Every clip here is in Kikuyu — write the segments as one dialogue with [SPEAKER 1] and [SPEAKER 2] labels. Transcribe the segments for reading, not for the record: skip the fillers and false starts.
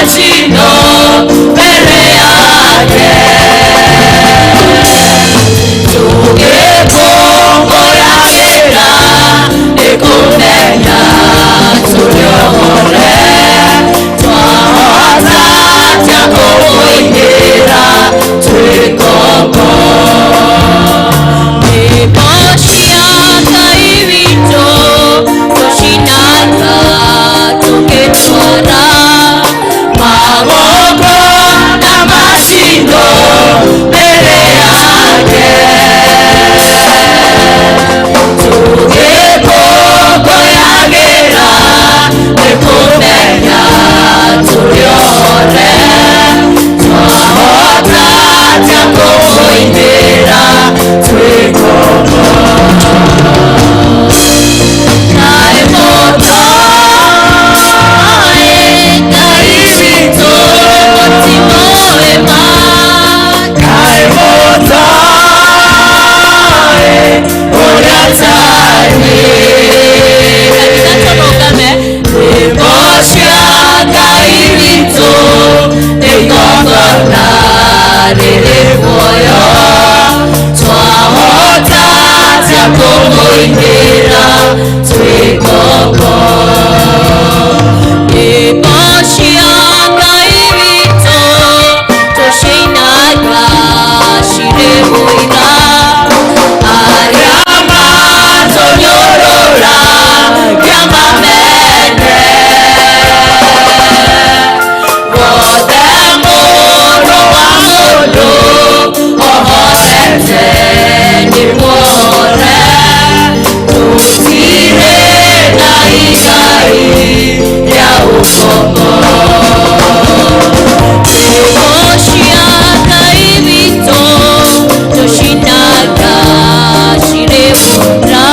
[SPEAKER 1] macindo mbere yake. Tũgĩkũngũyagĩra nĩ kũmenya tũrĩ ohore, twahota atĩa kũmũinĩra twĩ ngombo. Nyĩmbo cia Ngai witũ tũcinaga tũgĩtwara magongona macindo mbere yake. Tũgĩkũngũyagĩra nĩ kũmenya tũrĩ ohore, twahota atĩa kũmũinĩra twĩ ngombo. Kaĩ mũtoĩ Ngai witũ mũtimũĩ ma, kaĩ mũtoĩ ũrĩa atariĩ. Kanitha tũrũgame. Nyĩmbo cia Ngai witũ nĩ igongona rĩrĩ muoyo, twahota atĩa kũmũinĩra twĩ ngombo. Nyĩmbo cia Ngai witũ tũcinaga cirĩ ũira, arĩa matũnyũrũragia mamene. Wothe mũrũ wa mũndũ ohorete nĩ muohore, tũtirĩ na igai rĩa ũkombo. Nyĩmbo cia Ngai witũ tũcinaga cirĩ ũira,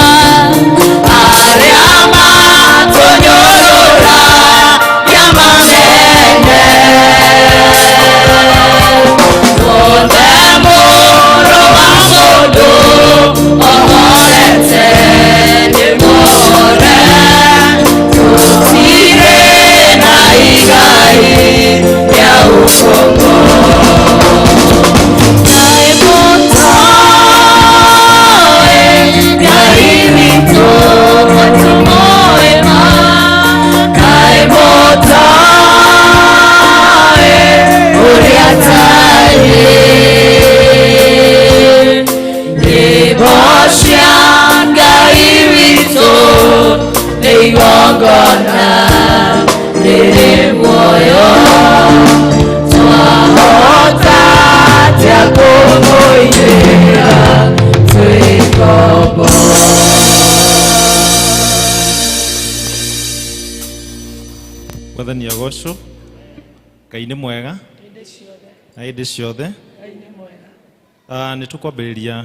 [SPEAKER 1] arĩa matũnyũrũragia mamene. Wothe mũrũ wa mũndũ ohorete nĩ muohore, tũtirĩ na igai rĩa ũkombo. Kaĩ mũtoĩ Ngai witũ mũtimũĩ ma, kaĩ mũtoĩ ũrĩa atariĩ. Nyĩmbo cia Ngai witũ nĩ igongona rĩrĩ muoyo, twahota atĩa kũmũinĩra twĩ ngombo.
[SPEAKER 2] Mwathani agocwo. Ngai nĩ mwega na hĩndĩ ciothe. Nĩ tũkwambĩrĩria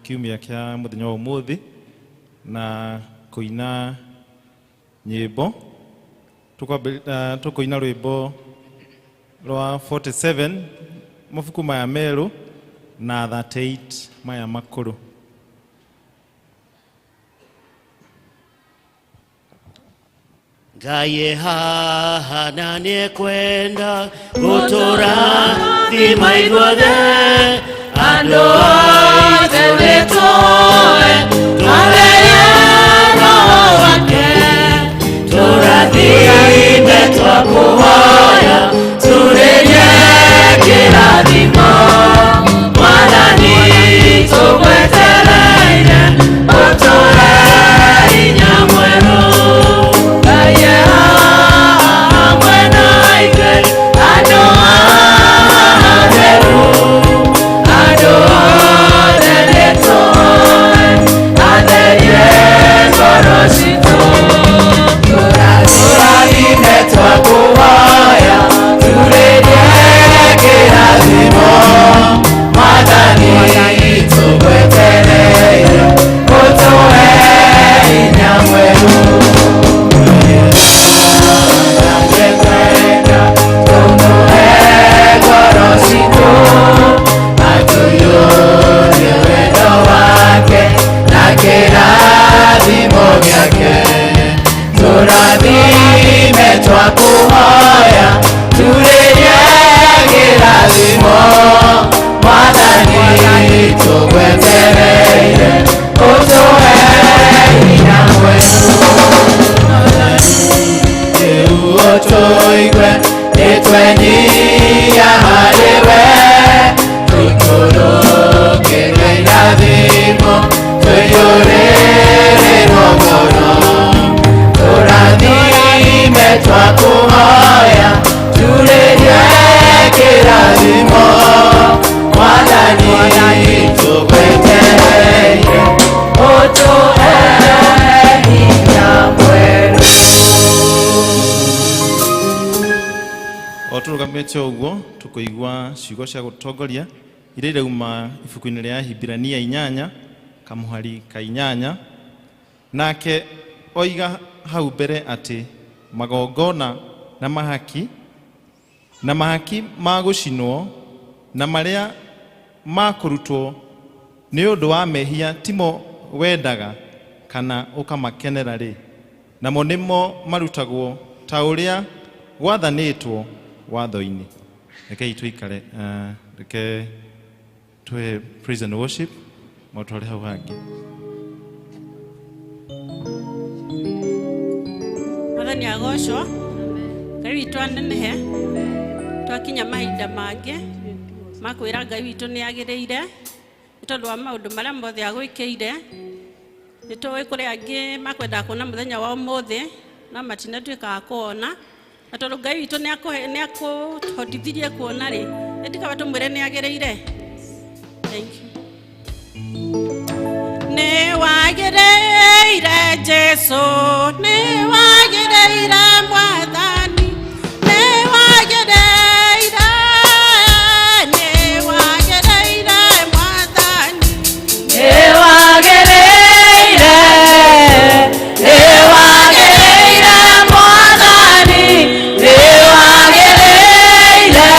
[SPEAKER 2] kiumia kĩa mũthenya wa ũmũthĩ na kũina nyĩmbo. Tũkũina rwĩmbo rwa 47 mabuku maya merũ na 38 maya makũrũ.
[SPEAKER 3] Ngai haha na nĩekwenda gũtũrathima ithuothe, andũ aitũ nĩtũĩ twagerie Roho wake, tũrathime twakũhoya tũrĩrie kĩrathimo. Mwathani tũgwetereire ũtũhe hinya mwerũ. Ngai e haha hamwe na ithuĩ, andũ atheru, andũ othe nĩtũĩ, atherie ngoro citũ. Tũrathime
[SPEAKER 1] Ũtũigue nĩtwenyihia harĩ we, tũikũrũkĩrwo irathimo, tũiyũrĩrĩrwo ngoro. Tũrathime twakũhoya, turĩrie kĩrathimo, Mwathani tũgwetereire, ũtũhe hinya mwerũ.
[SPEAKER 2] O tũrũgamĩte ũguo tũkũigua ciugo cia gũtongoria iria irauma ibuku-inĩ rĩa Hibirania 8 kamũhari ka 8. Nake oiga hau mbere atĩ magongona na mahaki na mahaki ma gũcinwo na marĩa ma kũrutwo nĩ ũndũ wa mehia timo wendaga kana ũkamakenera rĩ, namo nĩmo marutagwo ta ũrĩa gwathanĩtwo watho-inĩ. Rekei tũikare, reke tũhe praise and worship matware hau hangĩ.
[SPEAKER 4] Mwathani agocwo. Ngai witũ anenehe. Twakinya mahinda mangĩ ma kwĩra Ngai witũ nĩ agĩrĩire nĩ tondũ wa maũndũ marĩa mothe agwĩkĩire. Nĩ tũĩ kũrĩ angĩ makwendaga kuona mũthenya wa ũmũthĩ no matinatuĩka a kuona, na tondũ Ngai witũ nĩ akũhotithirie kuona rĩ, nĩ tikaba tũmwĩre nĩ agĩrĩire. Thank you. Nĩ wagĩrĩire Jesũ, nĩ wagĩrĩire Mwathani, nĩ wagĩrĩire, nĩ wagĩrĩire Mwathani.
[SPEAKER 1] Nĩ wagĩrĩire, nĩ wagĩrĩire Mwathani, nĩ wagĩrĩire,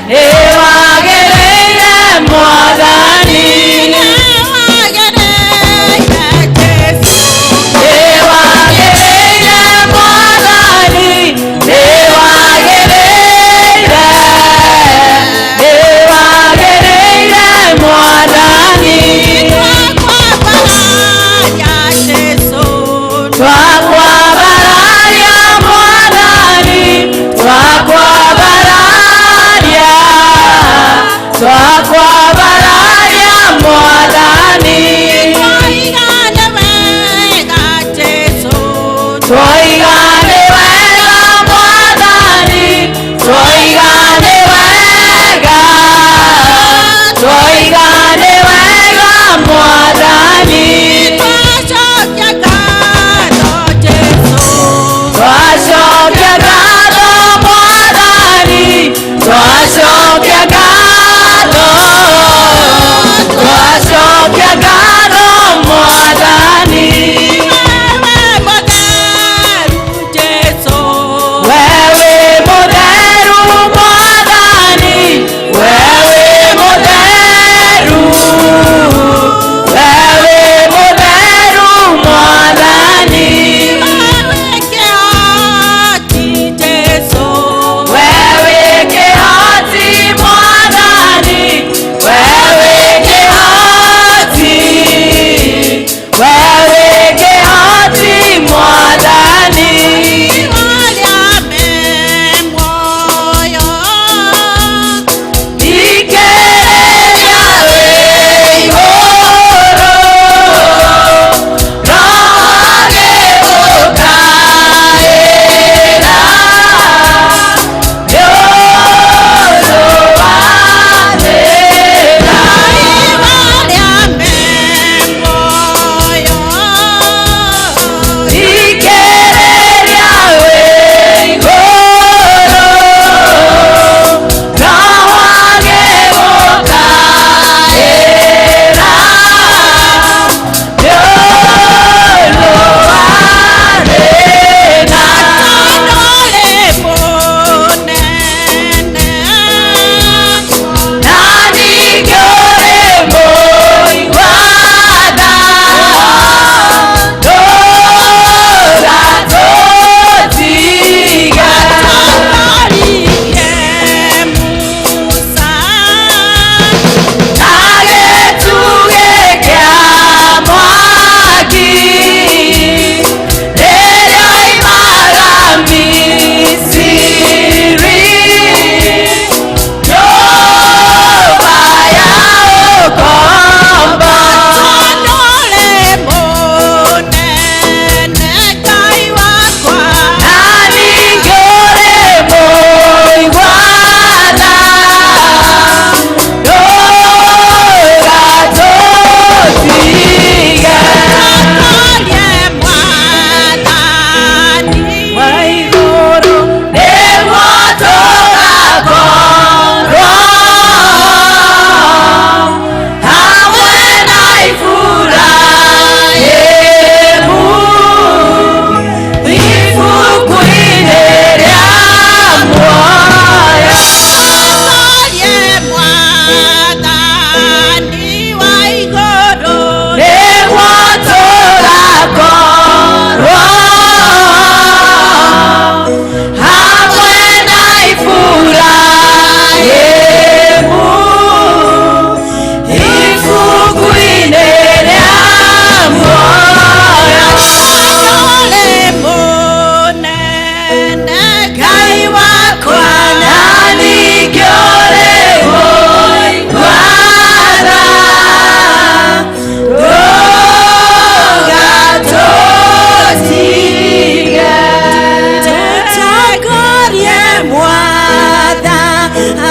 [SPEAKER 1] nĩ wagĩrĩire Mwathani.
[SPEAKER 4] Nĩ wagĩrĩire Jesũ,
[SPEAKER 1] Nĩ wagĩrĩire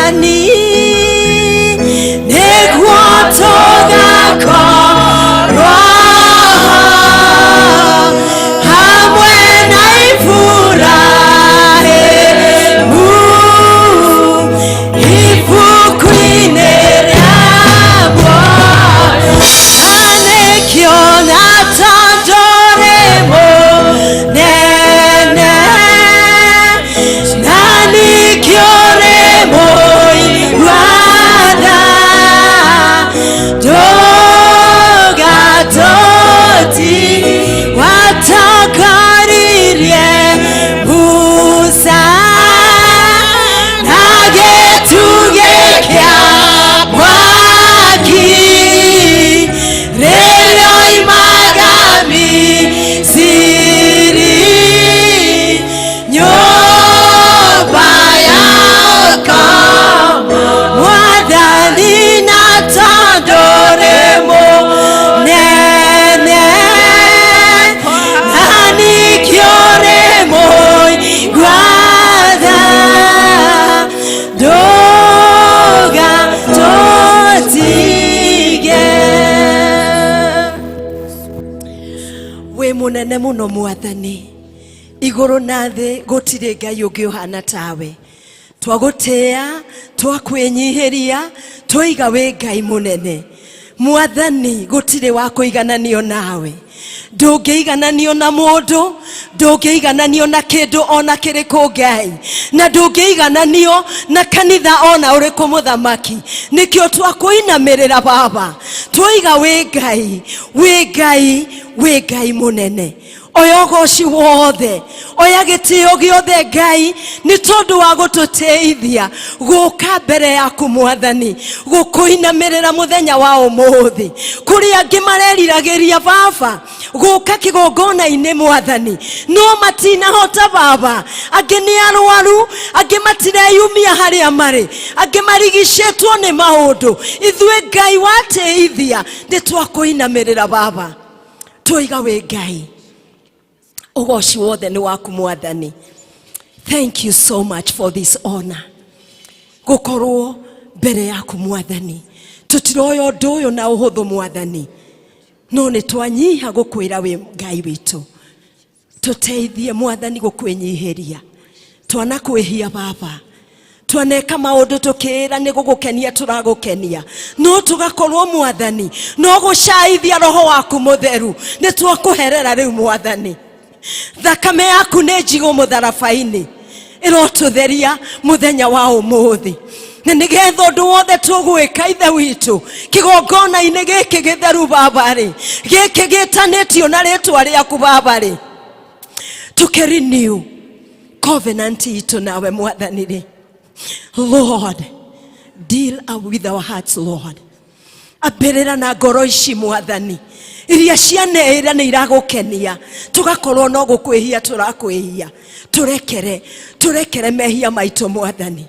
[SPEAKER 1] Mwathani nĩguo tũgakorwo hamwe na Iburahĩmu ibuku-inĩ rĩa muoyo. Na nĩkĩo na tondũ ũrĩ mũnene, na nĩkĩo ũrĩ mũigua tha, ndũgatũti watongoririe Musa na gĩtugĩ kĩa mwaki rĩrĩa oimaga Misiri, nyũmba ya ũkombo. Mwathani, na tondũ ũrĩ mũnene, na nĩkĩo ũrĩ mũigua tha, ndũgatũtige. Wĩ mũnene mũno Mwathani, igũrũ na thĩ gũtirĩ Ngai ũngĩ ũhana tawe. Twagũtĩĩa, twakwĩnyihĩria, twaiga wĩ Ngai mũnene. Mwathani, gũtirĩ wa kũigananio nawe. Ndũngĩigananio na mũndũ, ndũngĩigananio na kĩndũ ona kĩrĩkũ Ngai, na ndũngĩigananio na kanitha ona ũrĩkũ mũthamaki. Nĩkĩo twakũinamĩrĩra Baba, twaiga wĩ Ngai, wĩ Ngai, wĩ Ngai mũnene. Oya ũgoci wothe, oya gĩtĩo gĩothe Ngai, nĩ tondũ wa gũtũteithia gũka mbere yaku Mwathani, gũkũinamĩrĩra mũthenya wa ũmũthĩ. Kũrĩ angĩ mareriragĩria Baba gũka kĩgongona-inĩ Mwathani, no matinahota Baba. Angĩ nĩ arwaru, angĩ matireyumia harĩa marĩ, angĩ marigicĩtwo nĩ maũndũ. Ithuĩ Ngai watĩithia, nĩ twakũinamĩrĩra Baba, twaiga wĩ Ngai. Ũgoci wothe nĩ waku Mwathani. Thank you so much for this honor, gũkorwo mbere yaku Mwathani. Tũtiroya ũndũ ũyũ na ũhũthũ Mwathani, no nĩ twanyiha gũkwĩra wĩ Ngai witũ. Tũteithie Mwathani gũkwĩnyihĩria. Twanakwĩhia Baba, twaneka maũndũ tũkĩĩra nĩ gũgũkenia tũragũkenia, no tũgakorwo Mwathani no gũcaithia roho waku mũtheru. Nĩ twakũherera rĩu Mwathani. Thakame yaku nĩ njigũ mũtharaba-inĩ, ĩrotũtheria mũthenya wa ũmũthĩ, na nĩgetha ũndũ wothe tũgwĩka Ithe witũ kĩgongona-inĩ gĩkĩ gĩtheru Baba-rĩ, gĩkĩ gĩtanĩtio na rĩtwa rĩaku Baba-rĩ, tũkĩrenew covenant itũ nawe Mwathani rĩ. Lord, deal with our hearts, Lord. Ambĩrĩra na ngoro ici Mwathani, iria cianeĩra nĩ iragũkenia, tũgakorwo no gũkwĩhia tũrakwĩhia. Tũrekere, tũrekere mehia maitũ Mwathani.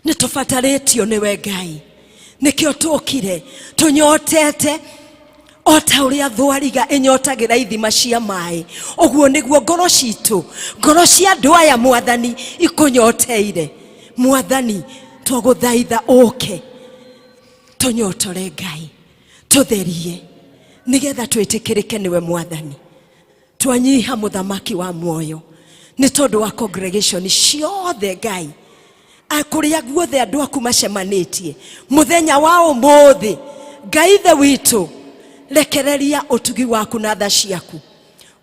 [SPEAKER 1] Nĩ tũbatarĩtio nĩwe Ngai, nĩkĩo tũkire tũnyotete o ta ũrĩa thwariga ĩnyotagĩra ithima cia maĩ. Ũguo nĩguo ngoro citũ, ngoro cia andũ aya Mwathani ikũnyoteire. Mwathani, twagũthaitha ũke tũnyotore Ngai, tũtherie nĩgetha twĩtĩkĩrĩke nĩwe Mwathani. Twanyiha mũthamaki wa muoyo, nĩ tondũ wa congregation ciothe Ngai, kũrĩa guothe andũ aku macemanĩtie mũthenya wa ũmũthĩ. Ngai Ithe witũ, rekereria ũtugi waku na tha ciaku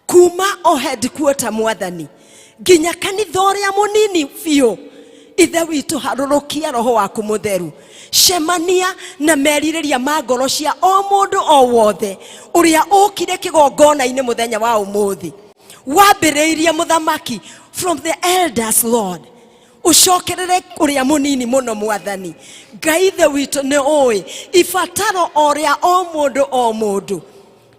[SPEAKER 1] kuma o headquarter Mwathani nginya kanitha ũrĩa mũnini biũ. Ithe witũ, harũrũkia roho waku mũtheru, cemania na merirĩria ma ngoro cia o mũndũ o wothe ũrĩa ũkire kĩgongona-inĩ mũthenya wa ũmũthĩ. Wambĩrĩirie mũthamaki from the elders, Lord, ũcokerere ũrĩa mũnini mũno Mwathani. Ngai Ithe witũ, nĩ ũĩ ibataro o rĩa o mũndũ o mũndũ.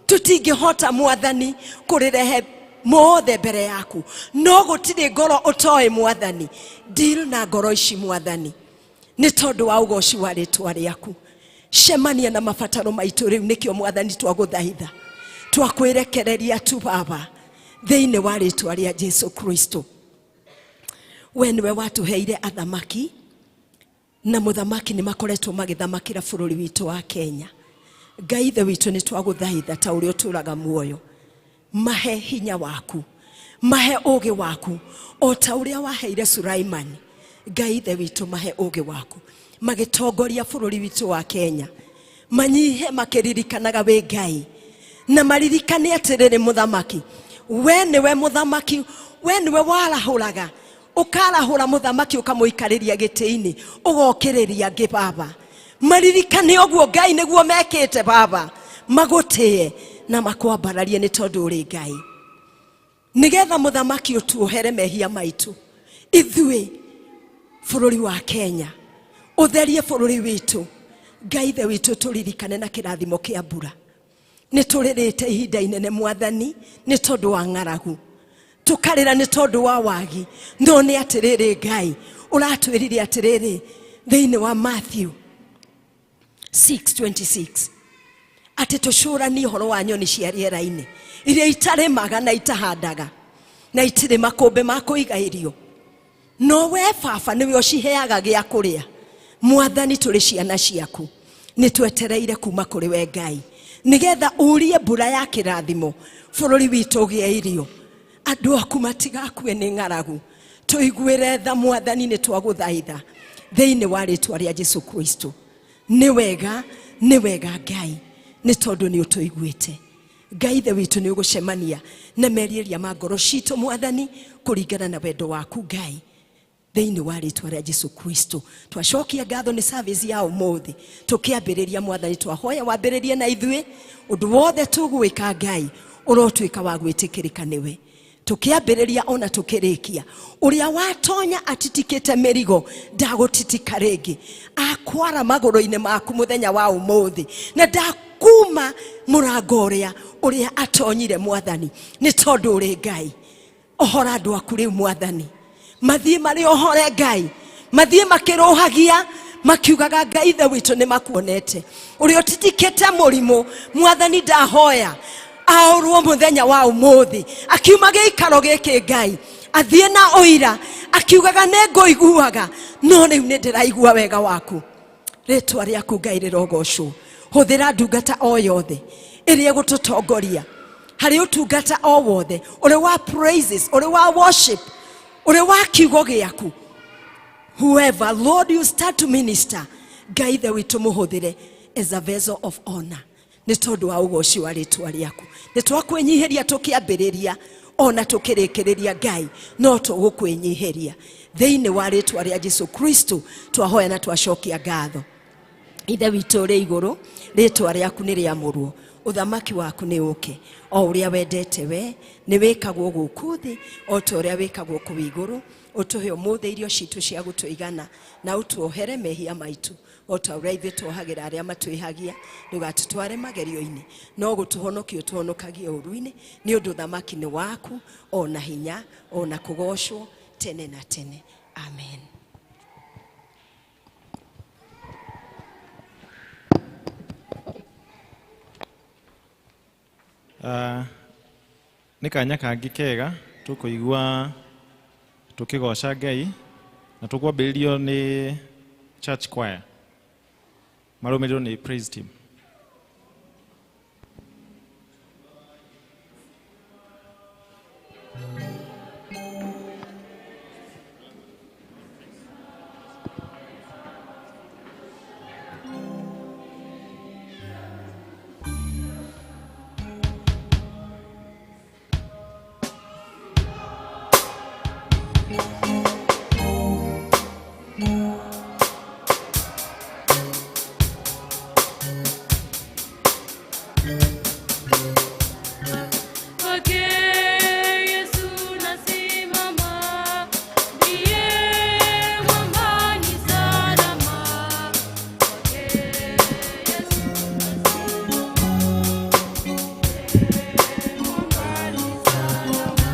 [SPEAKER 1] Tũtingĩhota Mwathani kũrĩrehe mothe mbere yaku, no gũtirĩ ngoro ũtoĩ Mwathani. Deal na ngoro ici Mwathani, nĩ tondũ wa ũgoci wa rĩtwa rĩaku. Cemania na mabataro maitũ rĩu. Nĩkĩo Mwathani twagũthaitha, twakwĩrekereria tu Baba, thĩinĩ wa rĩtwa rĩa Jesu Kristo. We nĩwe watũheire athamaki. Na mũthamaki nĩ makoretwo magĩthamakĩra bũrũri witũ wa Kenya. Ngai ithe witũ, nĩ twagũthaitha ta ũrĩa ũtũraga muoyo, mahe hinya waku, mahe ũgĩ waku o ta ũrĩa waheire Sulaimani. Ngai ithe witũ, mahe ũgĩ waku magĩtongoria bũrũri witũ wa Kenya, manyihe makĩririkanaga wĩ Ngai, na maririkane atĩrĩrĩ, mũthamaki, we nĩwe mũthamaki, we nĩwe warahũraga, ũkarahũra mũthamaki ũkamũikarĩria gĩtĩ-inĩ, ũgokĩrĩria angĩ. Baba, maririkane ũguo Ngai, nĩguo mekĩte. Baba, magũtĩe na makwambararie nĩ tondũ ũrĩ Ngai, nĩgetha mũthamaki ũtuohere mehia maitũ ithuĩ bũrũri wa Kenya, ũtherie bũrũri witũ. Ngai ithe witũ, tũririkane na kĩrathimo kĩa mbura. Nĩ tũrĩrĩte ihinda inene, Mwathani, nĩ tondũ wa ng'aragu, tũkarĩra nĩ tondũ wa wagi, no nĩ atĩrĩrĩ, Ngai, ũratwĩrire atĩrĩrĩ thĩinĩ wa Matthew 6:26 atĩ tũcũranie ũhoro wa nyoni cia rĩera-inĩ iria itarĩmaga na itahandaga na itirĩ makũmbĩ ma kũiga irio, no we Baba nĩwe ũciheaga gĩa kũrĩa. Mwathani, tũrĩ ciana ciaku, nĩ twetereire kuma kũrĩ we Ngai, nĩgetha urie mbura ya kĩrathimo, bũrũri witũ ũgĩe irio, andũ aku matigakue nĩ ng'aragu. Tũiguĩre tha, Mwathani, nĩ twagũthaitha thĩinĩ wa rĩtwa rĩa Jesu Kristo. Nĩ wega, nĩ wega, Ngai, nĩ tondũ nĩ ũtũiguĩte. Ngai ithe witũ, nĩ ũgũcemania na merirĩria ma ngoro citũ, Mwathani, kũringana na wendo waku, Ngai, thĩinĩ wa rĩtwa rĩa Jesu Kristo. Twacokia ngatho nĩ service ya ũmũthĩ. Tũkĩambĩrĩria, Mwathani, twahoya wambĩrĩrie na ithuĩ. Ũndũ wothe tũgwĩka, Ngai, ũrotuĩka wa gwĩtĩkĩrĩka nĩwe, tũkĩambĩrĩria ona tũkĩrĩkia. Ũrĩa watonya atitikĩte mĩrigo ndagũtitika rĩngĩ, akwara magũrũ-inĩ maku mũthenya wa ũmũthĩ, na ndakuma mũrango ũrĩa ũrĩa atonyire, Mwathani, nĩ tondũ ũrĩ Ngai. Ohora andũ aku rĩu, Mwathani, mathiĩ marĩ ohore, Ngai, mathiĩ makĩrũhagia makiugaga, Ngai ithe witũ, nĩ makuonete. Ũrĩa ũtitikĩte mũrimũ, Mwathani, ndahoya aũrwo mũthenya wa ũmũthĩ akiuma gĩikaro gĩkĩ, Ngai, athiĩ na ũira akiugaga, nĩ ngũiguaga, no rĩu nĩ ndĩraigua wega waku. Rĩtwa rĩaku, Ngai, rĩrogocwo. Hũthĩra ndungata o yothe ĩrĩa ĩgũtũtongoria harĩ ũtungata o wothe, ũrĩ wa praises, ũrĩ wa worship, ũrĩ wa kiugo gĩaku. Whoever, Lord, you start to minister, Ngai ithe witũ, mũhũthĩre as a vessel of honor nĩ tondũ wa ũgoci wa rĩtwa rĩaku. Nĩ twakwĩnyihĩria tũkĩambĩrĩria ona tũkĩrĩkĩrĩria, Ngai, no tũgũkwĩnyihĩria thĩinĩ wa rĩtwa rĩa Jesu Kristo. Twahoya na twacokia ngatho. Ithe witũ ũrĩ igũrũ, rĩtwa rĩaku nĩ rĩamũrwo, ũthamaki waku nĩ ũke, o ũrĩa wendete we nĩ wĩkagwo gũkũ thĩ o ta ũrĩa wĩkagwo kũu igũrũ. Ũtũhe ũmũthĩ irio citũ cia gũtũigana, na ũtuohere mehia maitũ o ta ũrĩa ithuĩ tuohagĩra arĩa matwĩhagia. Ndũgatũtware magerio-inĩ, no gũtũhonokia ũtũhonokagie ũru-inĩ, nĩ ũndũ ũthamaki nĩ waku, ona hinya, ona kũgocwo tene na tene. Amen.
[SPEAKER 2] Nĩ kanya kangĩ kega tũkũigua tũkĩgoca Ngai, na tũkwambĩrĩrio nĩ church choir, marũmĩrĩrwo nĩ praise team.
[SPEAKER 3] Kwake Yesu nasimama, ndiye mwamba ni salama. Kwake Yesu nasimama, ndiye mwamba ni salama.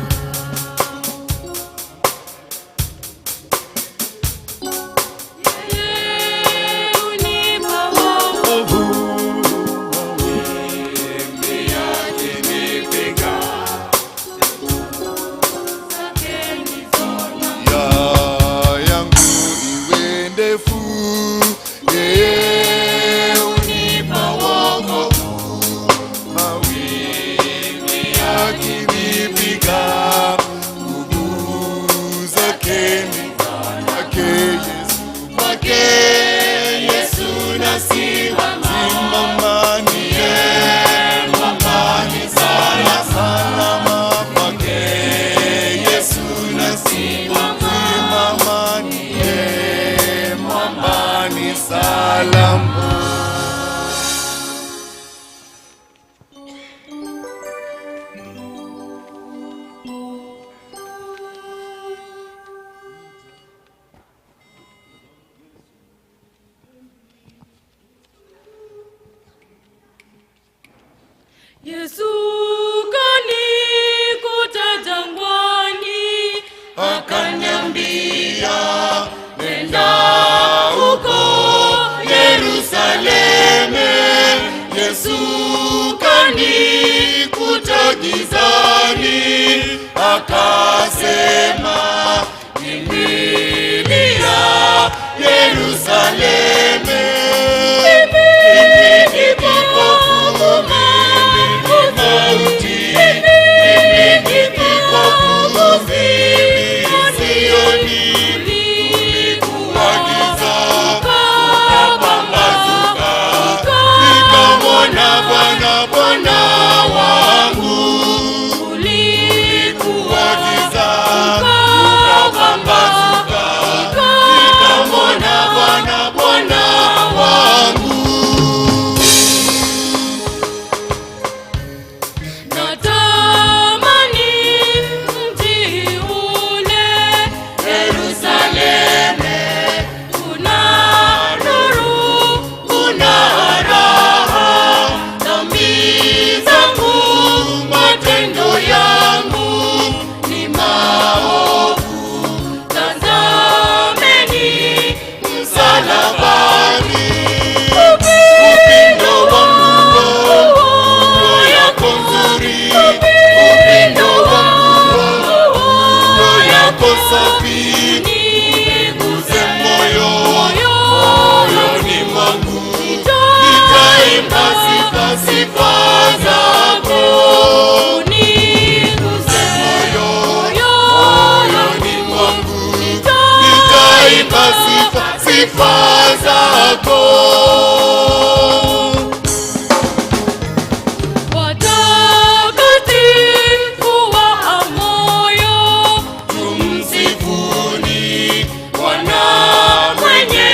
[SPEAKER 3] Yesu kanikuta jangwani,
[SPEAKER 5] akaniambia nenda huko Yerusalemu. Yesu kanikuta gizani, akasema kimbilia Yerusalemu. Mimi ni kipofu, mimi ni mauti, mimi ni kipofu, mimi sioni. Kulikuwa giza, kukapambazuka, nikamwona Bwana, Bwana wangu. Kulikuwa giza, kukapambazuka, nikamwona Bwana, Bwana wangu.
[SPEAKER 3] Natamani mji ule
[SPEAKER 5] Yerusalemu,
[SPEAKER 3] una nuru,
[SPEAKER 5] kuna raha. Dhambi zangu, matendo yangu ni maovu.
[SPEAKER 3] Tazameni
[SPEAKER 5] msalabani. Upindo wangu, nguo yako nzuri. Upindo wangu, nguo yako safi.
[SPEAKER 3] niguze
[SPEAKER 5] Moyo, moyoni mwangu nitaimba sifa, sifa zako.
[SPEAKER 3] Niguze
[SPEAKER 5] Moyo, moyoni mwangu nitaimba sifa, sifa zako.
[SPEAKER 3] Watakatifu wa moyo,
[SPEAKER 5] Tumsifuni Bwana mwenye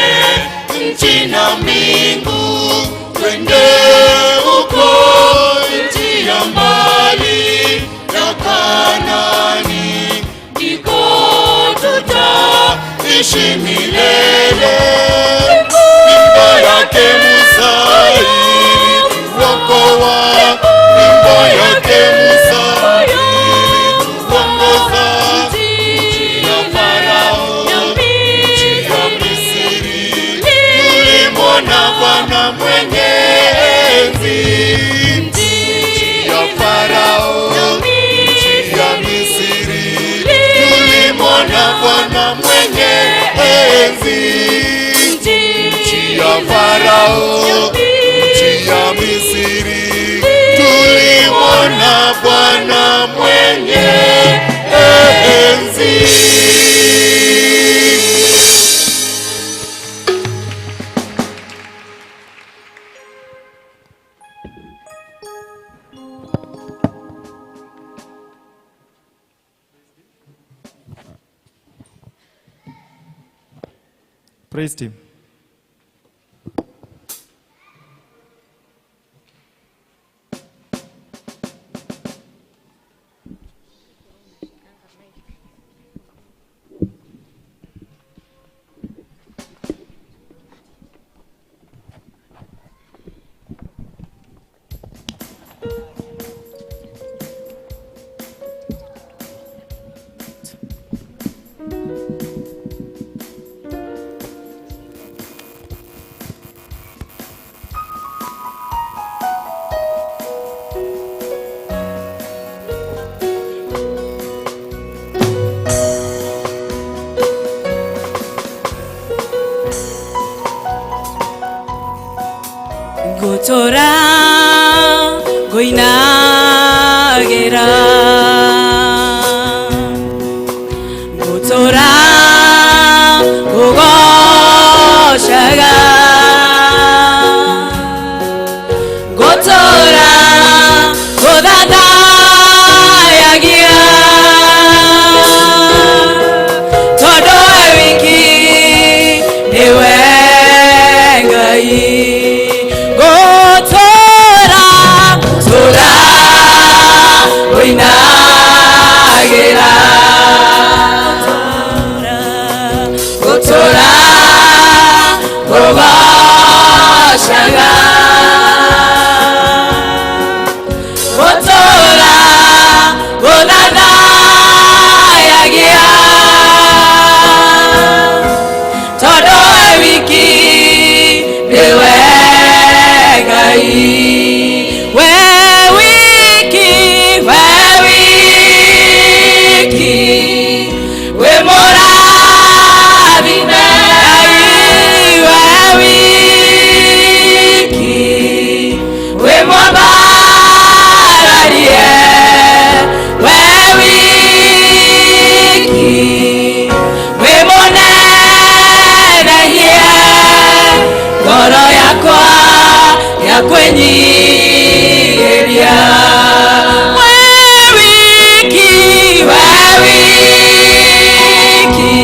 [SPEAKER 5] nchi na mbingu, twende huko nchi ya mbali ya Kanaani, ndiko tutaishi milele. Fimbo yake Musa ilituokoa, fimbo yake Musa ilituongoza ya Farao, nchi ya Misri, tulimwona Bwana mwenye enzi. Nchi ya Farao, nchi ya Misri, tulimwona Bwana mwenye enzi. Nchi ya Farao, nchi ya Misri, tulimwona Bwana mwenye enzi.
[SPEAKER 2] Praise team.
[SPEAKER 1] Ngũtũra ngũinagĩra, ngũtũra ngũgocaga, ngũtũra ngũthathayagia, tondũ we wiki nĩwe Ngai. Ngũtũra, tũra ngũinagĩra. yakwenyihĩria. We wiki, we wiki,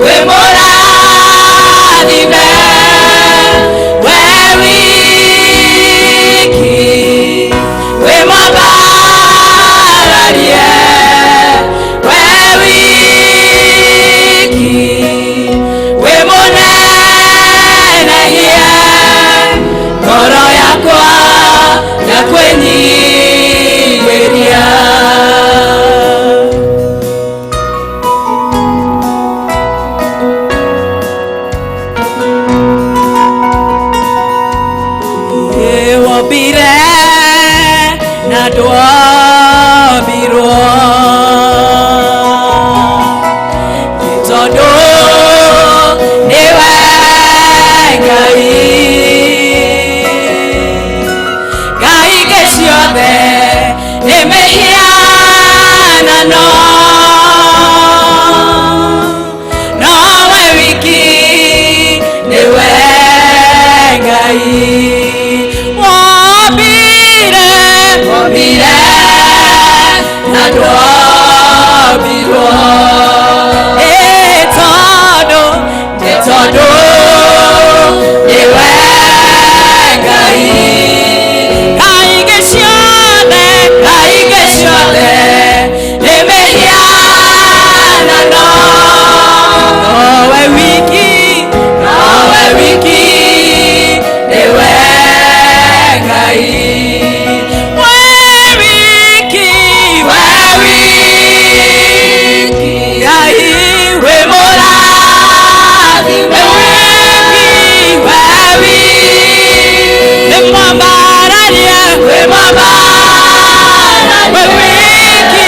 [SPEAKER 1] wĩ mũrathime. We wiki, wĩ mwambararie. We wiki, wĩ mũnenehie. Ngoro yakwa yakwĩnyihĩria. Wombire na ndwombirwo nĩ tondũ nĩwe Ngai. Ngai ingĩ ciothe nĩ mĩhianano, nowe wiki nĩwe Ngai. Wombire, wombire na ndwombirwo ĩ tondũ, nĩ tondũ nĩwe Ngai. Ngai ingĩ ciothe, Ngai ingĩ ciothe nĩ mĩhianano, nowe wiki, nowe wiki nĩwe Ngai. We wiki, we wiki, Ngai wĩ mũrathime. We wiki, we wiki, nĩ mwambararie, wĩ mwambararie. We wiki,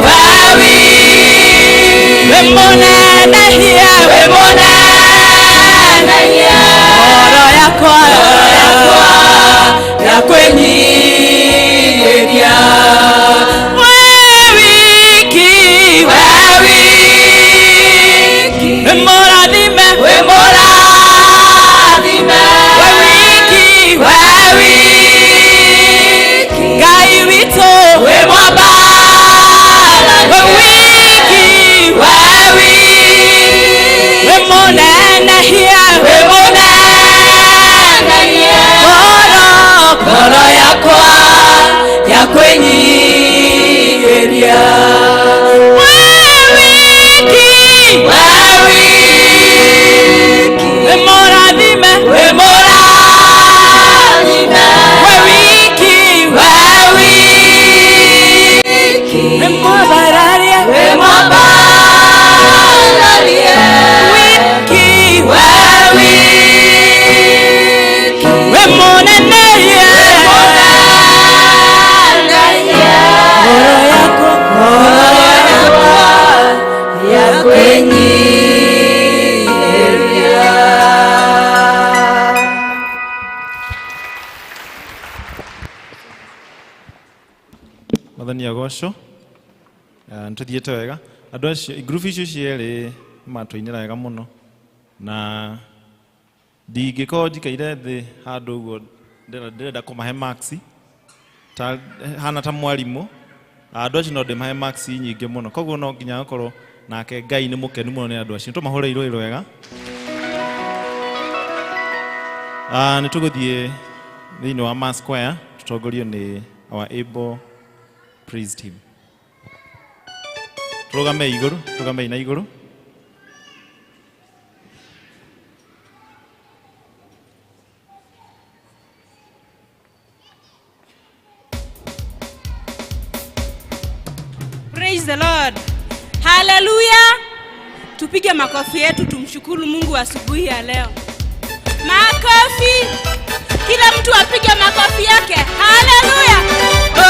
[SPEAKER 1] we wiki, wĩ mũnenehie, wĩ mũnenehie. Ngoro yakwa, yakwĩnyihĩria. We wiki, we wiki, wĩ mũrathime, wĩ mũrathime. We wiki, we wiki, Ngai witũ wĩ mwambararie. We wiki, we wiki, wĩ mũnenehie, wĩ mũnenehie. Ngoro, ngoro yakwa yakwĩnyihĩria. We wiki, we wiki, wĩ mũrathime, wĩ mũrathime. We wiki, we wiki, wĩ mwambararie, wĩ mwambararie. Wiki, we wiki, wĩ mũnenehie, ngoro yakwa, ngoro yakwa yakwĩnyihĩria.
[SPEAKER 2] Mwathani agocwo. Nĩ tũthiĩte wega andũ acio ngurubu icio cierĩ matũinĩra wega mũno na ndingĩkorwo njikaire thĩ handũ ũguo ndĩrenda kũmahe marks ta hana ta mwarimũ. Andũ acio no ndĩmahe marks nyingĩ mũno, koguo no nginya gakorwo nake Ngai nĩ mũkenu mũno nĩ andũ acio. Tũmahũre irũĩ wega. Nĩ tũgũthiĩ thĩinĩ wa Mass Choir tũtongorio nĩ our able praise team. Tũrũgamei igũrũ, tũrũgamei na igũrũ.
[SPEAKER 4] Praise the Lord. Hallelujah. Tupige makofi yetu tumshukuru Mungu asubuhi ya leo. Makofi. Kila mtu apige makofi yake. Hallelujah. Oh,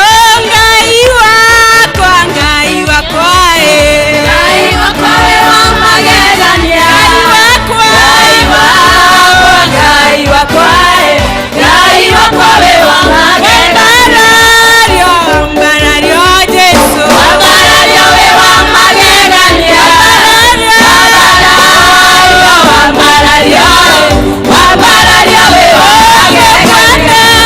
[SPEAKER 4] Ngai wakwa, Ngai wakwa, eh.
[SPEAKER 1] Ngai wakwa we wa magegania.
[SPEAKER 4] Ngai wakwa.
[SPEAKER 1] Ngai wakwa, Ngai wakwa, eh. Ngai wakwa we wa magegania.
[SPEAKER 4] Wambarario, wambarario Jesu.
[SPEAKER 1] Wambarario we wa magegania. Wambarario, wambarario, wambarario we wa magegania.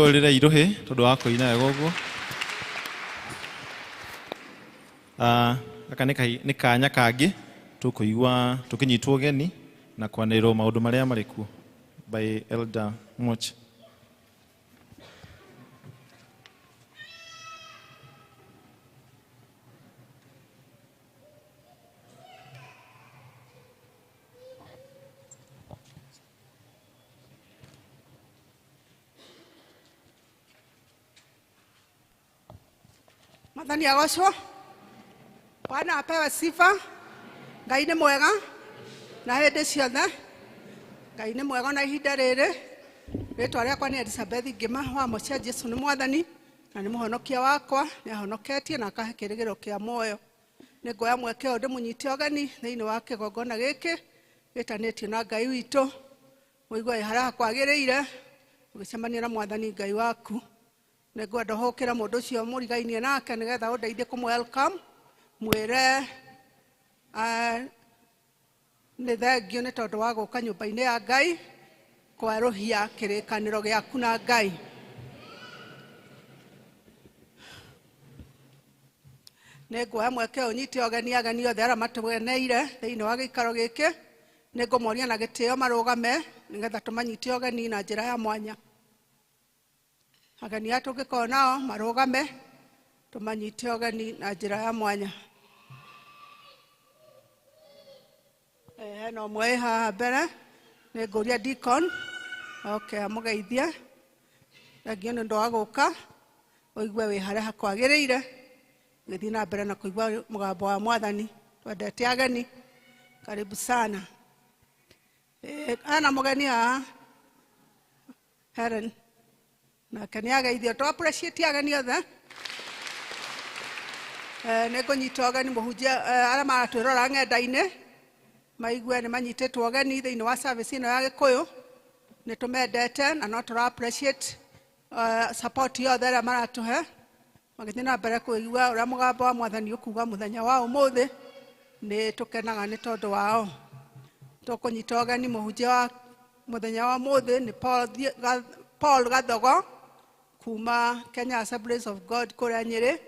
[SPEAKER 2] Tũhũrĩre irũhĩ tondũ wa kũina wega ũguo. Gaka nĩ kanya kangĩ tũkũigua tũkĩnyitwo ũgeni na kwanĩrĩrwo maũndũ marĩa marĩ kuo by Elder Moch.
[SPEAKER 6] Mwathani agocwo. Bwana apewe sifa. Ngai nĩ mwega na hĩndĩ ciothe. Ngai nĩ mwega na ihinda rĩrĩ. Rĩtwa rĩakwa nĩ Elizabeth Ngĩma wa Mocia. Jesu nĩ Mwathani na nĩ mũhonokia wakwa, nĩ ahonoketie na akahe kĩrĩgĩrĩro kĩa muoyo. Nĩ nguoya mweke ũyũ ndĩmũnyite ũgeni thĩinĩ wa kĩgongona gĩkĩ gĩtanĩtio na Ngai witũ. Mũigue harĩa kwagĩrĩire ũgĩcemania na Mwathani Ngai waku. Nĩ ngwenda hũkĩra mũndũ ũcio mũrigainie nake nĩgetha ũndeithie kũmũ welcome, mwĩre nĩ thengio nĩ tondũ wa gũka nyũmba-inĩ ya Ngai kwerũhia kĩrĩkanĩro gĩaku na Ngai. Nĩ nguoya mweke ũyũ nyite ũgeni ageni othe arĩa matũgeneire thĩinĩ wa gĩikaro gĩkĩ. Nĩ ngũmoria na gĩtĩo marũgame nĩgetha tũmanyite ũgeni na njĩra ya mwanya. Ageni aya tũngĩkorwo nao marũgame tũmanyite ũgeni na njĩra ya mwanya. Hena ũmwe wĩ haha mbere, nĩ ngũria deacon oke amũgeithie. Thengio nĩ ũndũ wa gũka ũigue wĩ harĩa hakwagĩrĩire, ũgĩthiĩ na mbere na kũigua mũgambo wa Mwathani. Twendete ageni, karibu sana. Hena mũgeni haha Helen, nake nĩ ageithio. Tũ appreciate ageni othe. Nĩ ngũnyita ũgeni mũhunjia arĩa maratwĩrora ng'enda-inĩ maigue nĩ manyitĩtwo ũgeni thĩinĩ wa service ĩno ya Gĩkũyũ. Nĩ tũmendete na no tũra appreciate support yothe ĩrĩa maratũhe magĩthiĩ na mbere kũigua ũrĩa mũgambo wa Mwathani ũkuga mũthenya wa ũmũthĩ. Nĩ tũkenaga nĩ tondũ wao. Tũkũnyita ũgeni mũhunjia wa mũthenya wa ũmũthĩ nĩ Paul Gathogo kuma Kenya Assemblies of God kũrĩa Nyĩrĩ,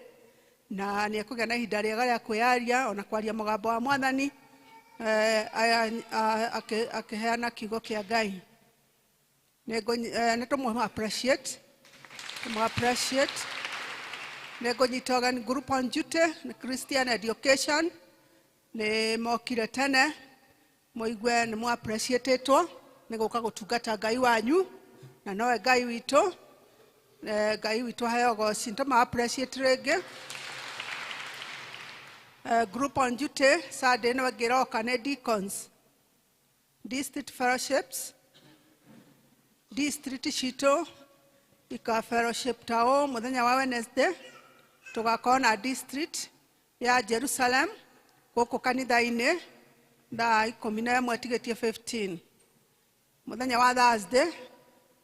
[SPEAKER 6] na nĩ ekũgĩa na ihinda rĩega rĩa kwĩyaria ona kwaria mũgambo wa Mwathani akĩheana kiugo kĩa Ngai. Nĩ tũmũ appreciate, tũmũ appreciate. Nĩ ngũnyita ũgeni group on duty nĩ Christian Education, nĩ mokire tene, mũigue nĩ mũ appreciatetwo nĩ gũka gũtungata Ngai wanyu na nowe Ngai witũ. Ngai witũ aheo ũgoci, nĩ tũma appreciate rĩngĩ. Group on duty Sunday ĩno ĩngĩ ĩroka nĩ deacons, district fellowships, district citũ ika fellowship ta ũũ mũthenya wa Wednesday tũgakorwo na district ya Jerusalem gũkũ kanitha-inĩ thaa 11 tigĩtie 15. Mũthenya wa Thursday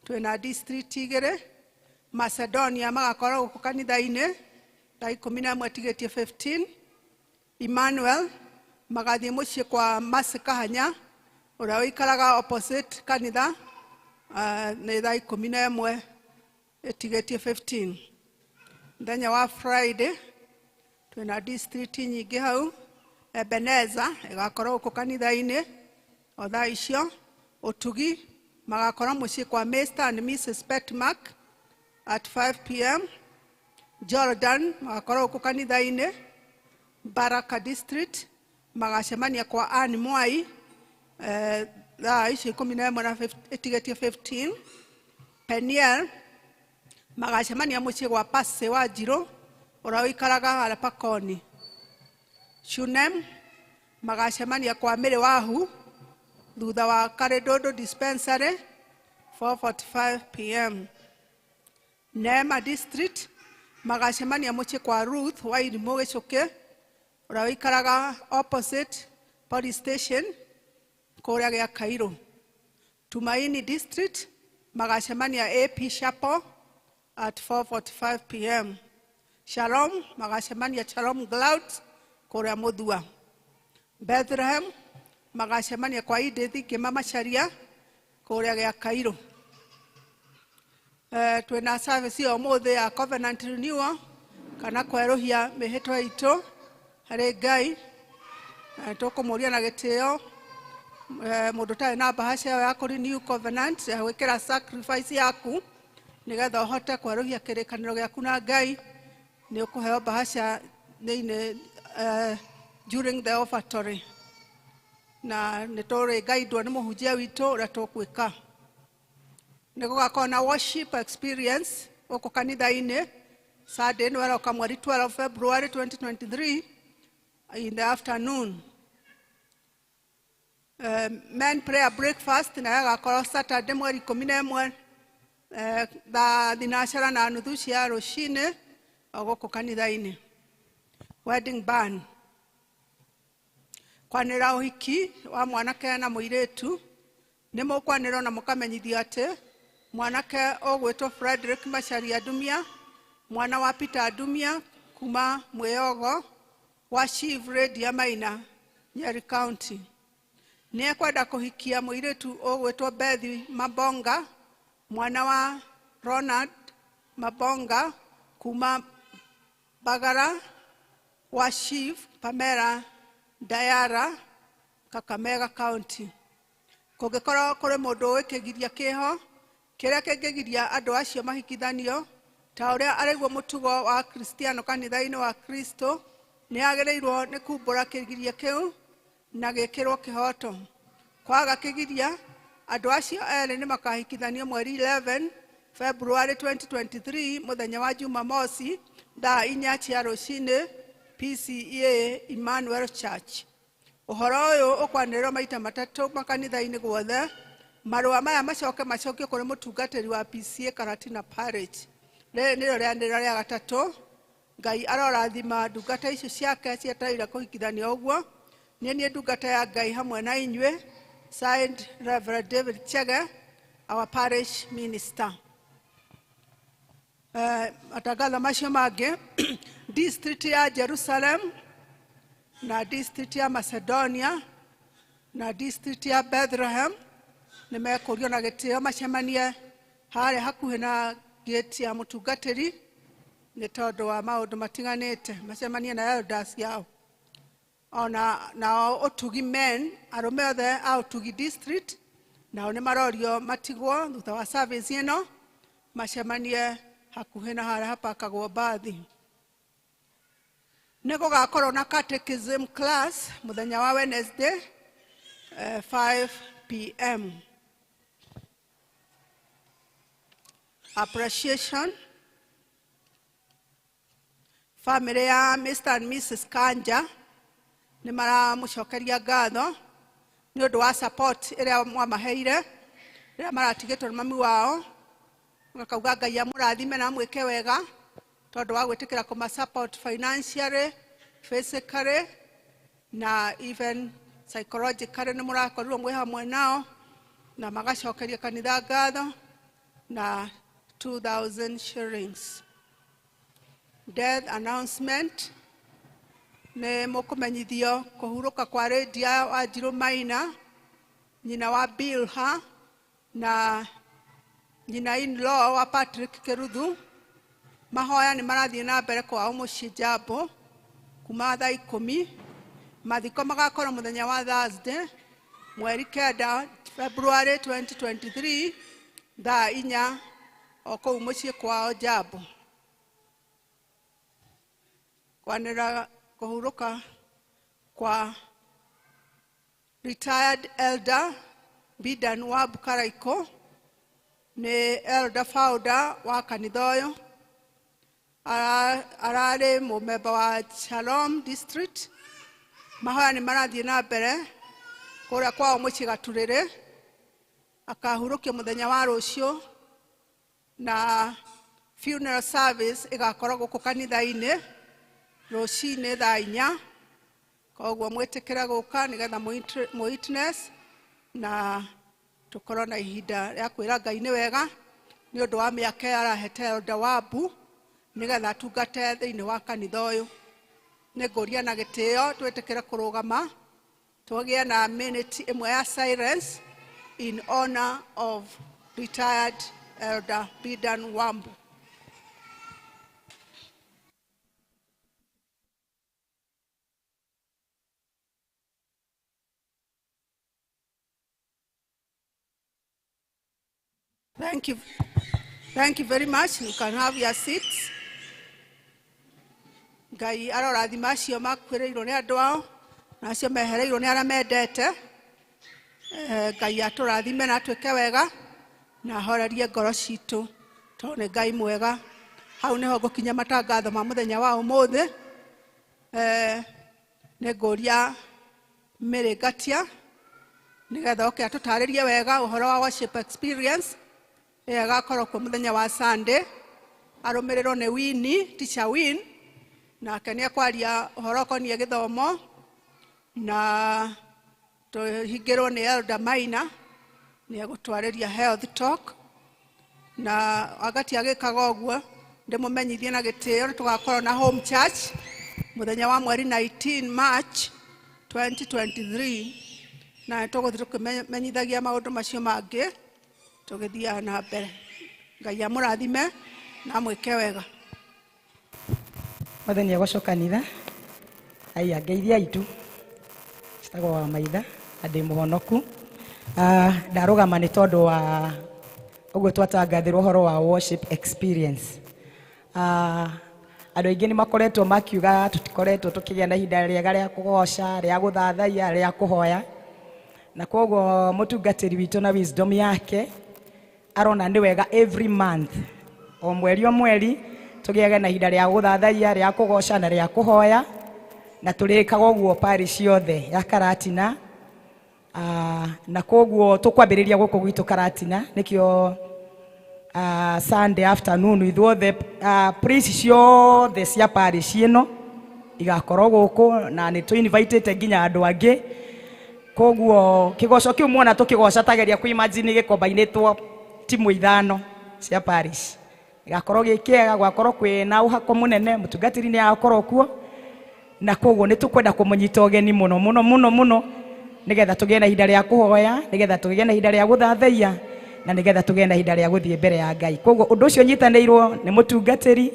[SPEAKER 6] twĩna district igĩrĩ, Macedonia magakorwo gũkũ kanitha-inĩ thaa 11 tigĩtie 15. Emmanuel magathiĩ mũciĩ kwa Mercy Kahanya ũrĩa ũikaraga opposite kanitha nĩ thaa 11 ĩtigĩtie 15. Mũthenya wa Friday twĩna district nyingĩ hau, Ebeneza ĩgakorwo gũkũ kanitha-inĩ o thaa icio. Ũtugi magakorwo mũciĩ kwa Mr and Mrs Petmark at 5 p.m. Jordan magakorwo gũkũ kanitha-inĩ. Baraka district magacemania kwa Ann Mwai thaa icio 11 na ĩtigĩtie 15. Peniel magacemania mũciĩ gwa Pasi wa Njirũ ũrĩa ũikaraga harĩa Pakoni. Shunem magacemania kwa Mĩrĩ Wahu thutha wa Karindondo dispensary 4:45 p.m. Neema district magacemania mũciĩ kwa Ruth Wairimũ Gĩcũkĩ ũrĩa ũikaraga opposite police station kũrĩa gĩa Cairo. Tumaini district magacemania AP Chapel at 4:45 p.m. Shalom magacemania Shalom Clouds kũrĩa Mũthua. Bethlehem magacemania kwa Edith Kĩma Macharia kũrĩa gĩa Cairo. Twĩna service ya ũmũthĩ ya covenant renewal kana kwerũhia mĩhĩtwa itũ harĩ Ngai. Tũkũmũria na gĩtĩo mũndũ ũtarĩ na bahasha ĩyo ya kũ renew covenant ya gwĩkĩra sacrifice yaku nĩgetha ũhote kwerũhia kĩrĩkanĩro gĩaku na Ngai, nĩ ũkũheo bahasha thĩinĩ during the offertory, na nĩ tũrĩgaidwo nĩ mũhunjia witũ ũrĩa tũkwĩka. Nĩ gũgakorwo na worship experience gũkũ kanitha-inĩ Sunday ĩno ĩroka mweri 12 February 2023 in the afternoon. Men prayer breakfast nayo ĩgakorwo Saturday mweri 11 thaa 3:30 cia rũcinĩ o gũkũ kanitha-inĩ. Wedding ban, kwanĩra ũhiki wa mwanake na mũirĩtu, nĩ mũkwanĩrwo na mũkamenyithio atĩ mwanake ũgwĩtwo Frederick Macharia Ndumia, mwana wa Peter Ndumia kuma Mwĩyogo wa Chief Radia Maina, Nyeri County, nĩ ekwenda kũhikia mũirĩtu ũgwĩtwo Bethi Mabonga, mwana wa Ronald Mabonga kuma Bagara wa Chief Pamela Dayara, Kakamega County. Kũngĩkorwo kũrĩ mũndũ ũĩ kĩgiria kĩho kĩrĩa kĩngĩgiria andũ acio mahikithanio ta ũrĩa arĩguo mũtugo wa Kristiano kanitha-inĩ wa Kristo, nĩ agĩrĩirwo nĩ kumbũra kĩgiria kĩu na gĩkĩrwo kĩhoto. Kwaga kĩgiria, andũ acio erĩ nĩ makahikithanio mweri 11 February 2023 mũthenya wa Jumamosi thaa 4 cia rũcinĩ PCEA Emmanuel Church. Ũhoro ũyũ ũkwanĩrĩrwo maita matatũ makanitha-inĩ guothe. Marũa maya macoke macokio kũrĩ mũtungatĩri wa PCEA Karatina Parish. Rĩrĩ nĩrĩo rĩanĩrĩro rĩa gatatũ. Ngai arorathima ndungata icio ciake cietereire kũhikithanio ũguo. Niĩ niĩ ndungata ya Ngai hamwe na inyuĩ. Signed, Reverend David Chege, our parish minister. Matangatho macio mangĩ, district ya Jerusalem na district ya Macedonia na district ya Bethlehem nĩ mekũrio na gĩtĩo macemanie harĩa hakuhĩ na gate ya mũtungatĩri nĩ tondũ wa maũndũ matiganĩte, macemanie na elders yao. Ona nao Ũtugi men, arũme othe a Ũtugi district nao nĩ marorio matigwo thutha wa service ĩno macemanie hakuhĩ na harĩa hapakagwo mbathi. Nĩ gũgakorwo na catechism class mũthenya wa Wednesday 5 p.m. Appreciation. Family ya Mr. and Mrs. Kanja nĩ maramũcokeria ngatho nĩ ũndũ wa support ĩrĩa mwamaheire rĩrĩa maratigĩtwo nĩ mami wao, makauga Ngai amũrathime na amwĩke wega tondũ wa gwĩtĩkĩra kũma support financially, physically na even psychologically. Nĩ mũrakorirwo mwĩ hamwe nao na magacokeria kanitha ngatho na 2000 shillings. Death announcement, nĩ mũkũmenyithio kũhurũka kwa Lydia Wanjirũ Maina, nyina wa Bilha na nyina in-law wa Patrick Keruthu. Mahoya nĩ marathiĩ na mbere kwao mũciĩ Jambo kuma thaa 10. Mathiko magakorwo mũthenya wa Thursday mweri 9 February 2023 thaa 4 o kũu mũciĩ kwao Jambo. Kwanĩra kũhurũka kwa retired elder Bidan wa Bukaraiko, nĩ elder founder wa kanitha ũyũ, ararĩ mũmemba wa Shalom district. Mahoya nĩ marathiĩ na mbere kũrĩa kwao mũciĩ Gaturĩrĩ. Akahurũkio mũthenya wa rũciũ na funeral service ĩgakorwo gũkũ kanitha-inĩ rũcinĩ thaa 4. Koguo mwĩtĩkĩre gũka nĩgetha mũ witness na tũkorwo na ihinda rĩa kwĩra Ngai nĩ wega nĩ ũndũ wa mĩaka ĩrĩa arahete Elder Wabu nĩgetha atungate thĩinĩ wa kanitha ũyũ. Nĩ ngũria na gĩtĩo twĩtĩkĩre kũrũgama tũgĩe na minute ĩmwe ya silence in honor of retired Elder Bidan Wambu. Thank you. Thank you very much. You can have your seats. Ngai arorathima acio makuĩrĩirwo nĩ andũ ao na acio mehereirwo nĩ arĩa mendete. Ngai atũrathime na atwĩke wega na ahorerie ngoro citũ tondũ nĩ Ngai mwega. Hau nĩho ngũkinya matangatho ma mũthenya wa ũmũthĩ. Nĩ ngũria Mary Ngatia nĩgetha oke atũtarĩrie wega ũhoro wa worship experience ĩrĩa ĩgakorwo kuo mũthenya wa Sunday, arũmĩrĩrwo nĩ Winnie, teacher Win, nake nĩ ekwaria ũhoro ũkoniĩ gĩthomo, na tũhingĩrwo nĩ Elder Maina, nĩ egũtwarĩria health talk, na wakati agĩkaga ũguo ndĩmũmenyithie na gĩtĩo nĩ tũgakorwo na home church mũthenya wa mweri 19 March 2023, na nĩ tũgũthiĩ tũkĩmenyithagia maũndũ macio mangĩ tũgĩthiaga na mbere. Ngai amũrathime na amwĩke wega.
[SPEAKER 7] Mwathani agocwo kanitha. Aya ngeithia itu citagwo wa maitha na ndĩ mũhonoku. Ndarũgama nĩ tondũ wa ũguo twatangathĩrwo ũhoro wa worship experience. Andũ aingĩ nĩ makoretwo makiuga tũtikoretwo tũkĩgĩa na ihinda rĩega rĩa kũgoca, rĩa gũthathaiya, rĩa kũhoya, na koguo mũtungatĩri witũ na wisdom yake arona nĩ wega every month, o mweri o mweri, tũgĩage na ihinda rĩa gũthathaiya, rĩa kũgoca na rĩa kũhoya, na tũrĩkaga ũguo parish yothe ya Karatina. Na koguo tũkwambĩrĩria gũkũ gwitũ Karatina, nĩkĩo Sunday afternoon ithuothe priest ciothe cia parish ĩno igakorwo gũkũ, na nĩ tũ-invitĩte nginya andũ angĩ. Koguo kĩgoco kĩu muona tũkĩgoca, tageria kũ imagine gĩkombainĩtwo timu ithano cia parish, gĩgakorwo gĩ kĩega, gwakorwo kwĩna ũhako mũnene, mũtungatĩri nĩ agakorwo kuo, na koguo nĩ tũkwenda kũmũnyita ũgeni mũno mũno mũno mũno, nĩgetha tũgĩe na ihinda rĩa kũhoya, nĩgetha tũgĩe na ihinda rĩa gũthathaiya, na nĩgetha tũgĩe na ihinda rĩa gũthiĩ mbere ya Ngai. Koguo ũndũ ũcio nyitanĩirwo nĩ mũtungatĩri,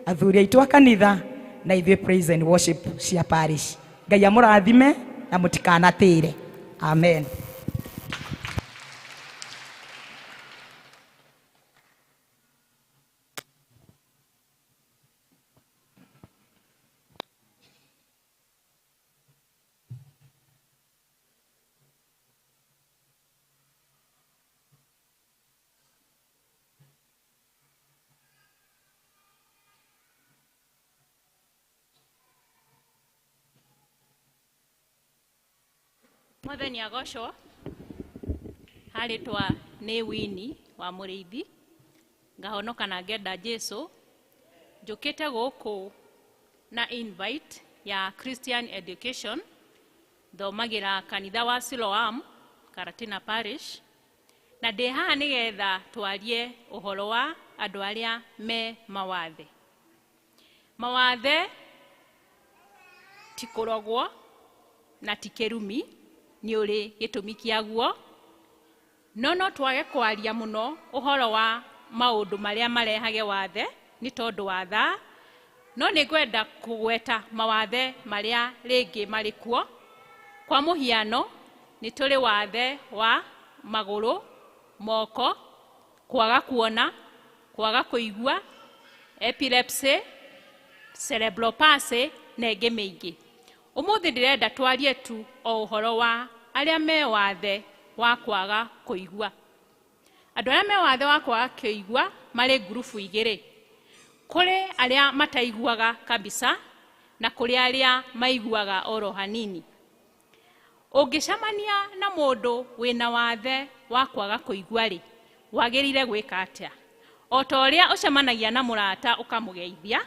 [SPEAKER 7] athuri aitũ a kanitha, na ithuĩ praise and worship cia parish. Ngai amũrathime na mũtikanatĩre. Amen.
[SPEAKER 8] Mwathani agocwo. Harĩtwa nĩ Winnie wa Mũrĩithi, ngahonoka na ngenda Jesu. Njũkĩte gũkũ na invite ya Christian Education, thomagĩra kanitha wa Siloam Karatina Parish, na ndĩ haha nĩgetha twarie ũhoro wa andũ arĩa me mawathe. Mawathe ti kũrogwo na ti kĩrumi, nĩ ũrĩ gĩtũmi kĩaguo, no no twage kwaria mũno ũhoro wa maũndũ marĩa marehage wathe nĩ tondũ wa thaa, no nĩ ngwenda kũgweta mawathe marĩa rĩngĩ marĩ kuo. Kwa mũhiano, nĩ tũrĩ wathe wa magũrũ, moko, kwaga kuona, kwaga kũigua, epilepsy, cerebral palsy na ĩngĩ mĩingĩ. Ũmũthĩ ndĩrenda twarie tu o ũhoro wa arĩa me wathe wa kwaga kũigua. Andũ arĩa me wathe wa kwaga kũigua marĩ ngurubu igĩrĩ. Kũrĩ arĩa mataiguaga kabisa na kũrĩ arĩa maiguaga oro hanini. Ũngĩcemania na mũndũ wĩna wathe wa kwaga kũigua rĩ, wagĩrĩire gwĩka atĩa? O ta ũrĩa ũcemanagia na mũrata ũkamũgeithia,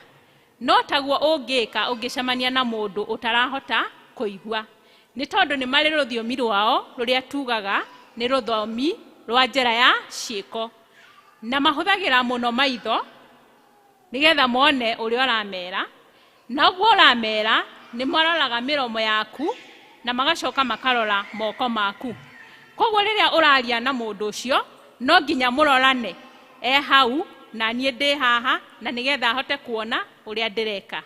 [SPEAKER 8] no taguo ũngĩka ũngĩcemania na mũndũ ũtarahota kũigua. Nĩ tondũ nĩ marĩ rũthiomi rwao rũrĩa tugaga nĩ rũthiomi rwa njĩra ya ciĩko, na mahũthagĩra mũno maitho nĩgetha mone ũrĩa ũramera, na ũguo ũramera nĩ maroraga mĩromo yaku na magacoka makarora moko maku. Koguo rĩrĩa ũraria na mũndũ ũcio no nginya mũrorane. E hau na niĩ ndĩ haha, na nĩgetha ahote kuona ũrĩa ndĩreka.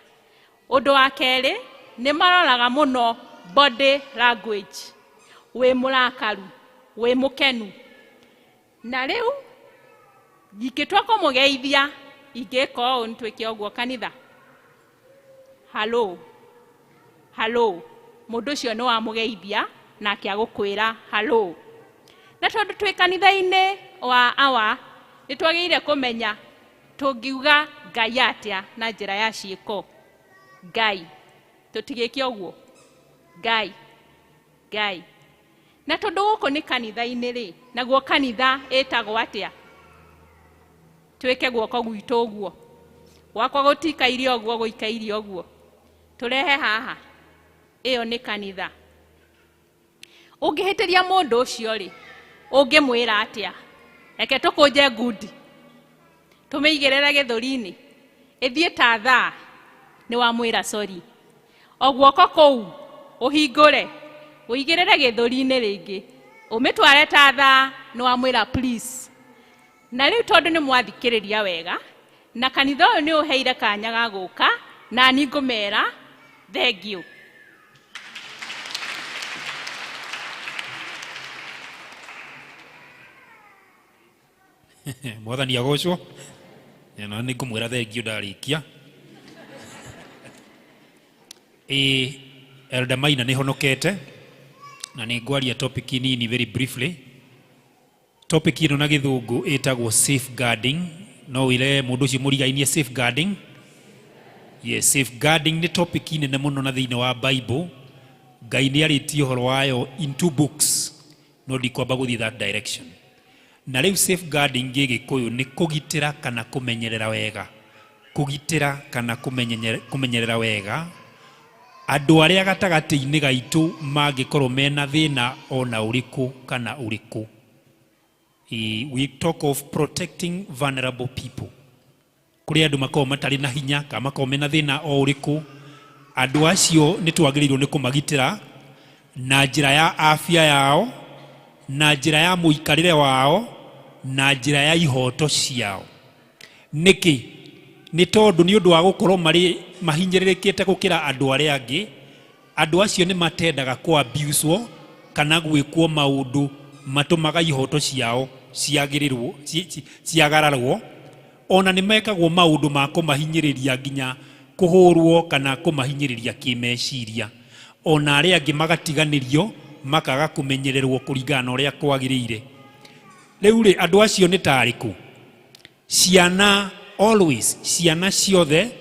[SPEAKER 8] Ũndũ wa kerĩ, nĩ maroraga mũno body language, wĩ mũrakaru, wĩ mũkenu. Na rĩu ingĩtua kũmũgeithia, ingĩka ũũ, nĩtwĩke ũguo kanitha, "Hello, hello." Mũndũ ũcio nĩ wamũgeithia nake agũkwĩra hello. Na tondũ twĩ kanitha-inĩ wa awa, nĩ twagĩrĩire kũmenya tũngiuga Ngai atĩa na njĩra ya ciĩko. Ngai, tũtigĩke ũguo, Ngai, Ngai. Na tondũ gũkũ nĩ kanitha-inĩ rĩ, naguo kanitha ĩtagwo atĩa? Twĩke guoko gwitũ ũguo, gwakwa gũtikaire ũguo, gũikaire ũguo, tũrehe haha, ĩyo nĩ kanitha. Ũngĩhĩtĩria mũndũ ũcio rĩ, ũngĩmwĩra atĩa? Reke tũkũnje ngundi, tũmĩigĩrĩre gĩthũri-inĩ, ĩthiĩ ta thaa, nĩ wamwĩra sorry. O guoko kũu ũhingũre, ũigĩrĩre gĩthũri-inĩ rĩngĩ, ũmĩtware ta thaa, nĩ wamwĩra please. Na rĩu tondũ nĩ mwathikĩrĩria wega, na kanitha ũyũ nĩ ũheire kanya ga gũka, na ni ngũmera thengiũ.
[SPEAKER 9] Mwathani agocwo. Na nĩ ngũmwĩra thengiũ ndarĩkia. Ĩ Elder Maina, nĩ honokete na nĩ ngwaria topic nini, very briefly. Topic ĩno na gĩthũngũ ĩtagwo safeguarding. No wĩre mũndũ ũcio mũrigainie, "Safeguarding." Yes, safeguarding nĩ topic nene mũno, na thĩinĩ wa Bible Ngai nĩ arĩtie ũhoro wayo in two books, no ndikwamba gũthiĩ that direction. Na rĩu safeguarding gĩgĩkũyũ nĩ kũgitĩra kana kũmenyerera wega, kũgitĩra kana kũmenyerera wega andũ arĩa gatagatĩ-inĩ gaitũ mangĩkorwo mena thĩna ona ũrĩkũ kana ũrĩkũ. We talk of protecting vulnerable people. Kũrĩ andũ makoragwo matarĩ na hinya kana makoragwo mena thĩna o ũrĩkũ. Andũ acio nĩ twagĩrĩirwo nĩ kũmagitĩra na njĩra ya afya yao, na njĩra ya mũikarĩre wao, na njĩra ya ihoto ciao. Nĩkĩ? Nĩ tondũ nĩ ũndũ wa gũkorwo marĩ mahinyĩrĩrĩkĩte gũkĩra andũ arĩa angĩ, andũ acio nĩ matendaga kũabuswo kana gwĩkwo maũndũ matũmaga ihoto ciao ciagĩrĩrwo ciagararwo. Ona nĩ mekagwo maũndũ ma kũmahinyĩrĩria, nginya kũhũrwo kana kũmahinyĩrĩria kĩmeciria. Ona arĩa angĩ magatiganĩrio, makaga kũmenyererwo kũringana na ũrĩa kwagĩrĩire. Rĩu rĩ, andũ acio nĩ tarĩkũ? Ciana. Always ciana ciothe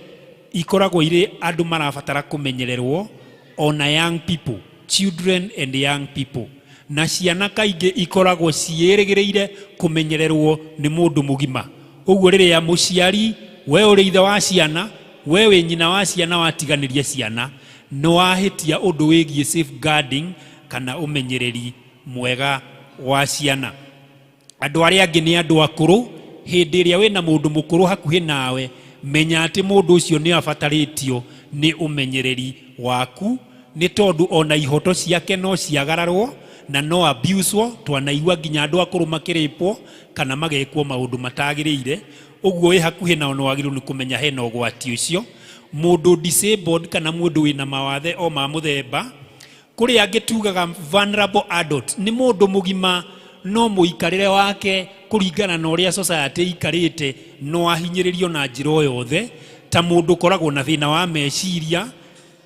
[SPEAKER 9] ikoragwo irĩ andũ marabatara kũmenyererwo, ona young people, children and young people. Na ciana kaingĩ ikoragwo ciĩrĩgĩrĩire kũmenyererwo nĩ mũndũ mũgima. Ũguo rĩrĩa mũciari, we ũrĩ ithe wa ciana, we wĩ nyina wa ciana, watiganĩria ciana, nĩ wahĩtia ũndũ wĩgiĩ safeguarding kana ũmenyereri mwega wa ciana. Andũ arĩa angĩ nĩ andũ akũrũ. Hĩndĩ ĩrĩa wĩna mũndũ mũkũrũ hakuhĩ nawe, menya atĩ mũndũ ũcio nĩ abatarĩtio nĩ ũmenyereri waku, nĩ tondũ ona ihoto ciake no ciagararwo na no abuswo. Twanaigua nginya andũ akũrũ makĩrĩpwo kana magekwo maũndũ matagĩrĩire. Ũguo wĩ hakuhĩ nao, nĩ wagĩrĩirwo nĩ kũmenya hena ũgwati ũcio. Mũndũ disabled kana mũndũ wĩna mawathe o ma mũthemba. Kũrĩ angĩ tugaga vulnerable adult, nĩ mũndũ mũgima no mũikarĩre wake kũringana na ũrĩa society ikarĩte no ahinyĩrĩrio na njĩra o yothe, ta mũndũ ũkoragwo na thĩna wa meciria,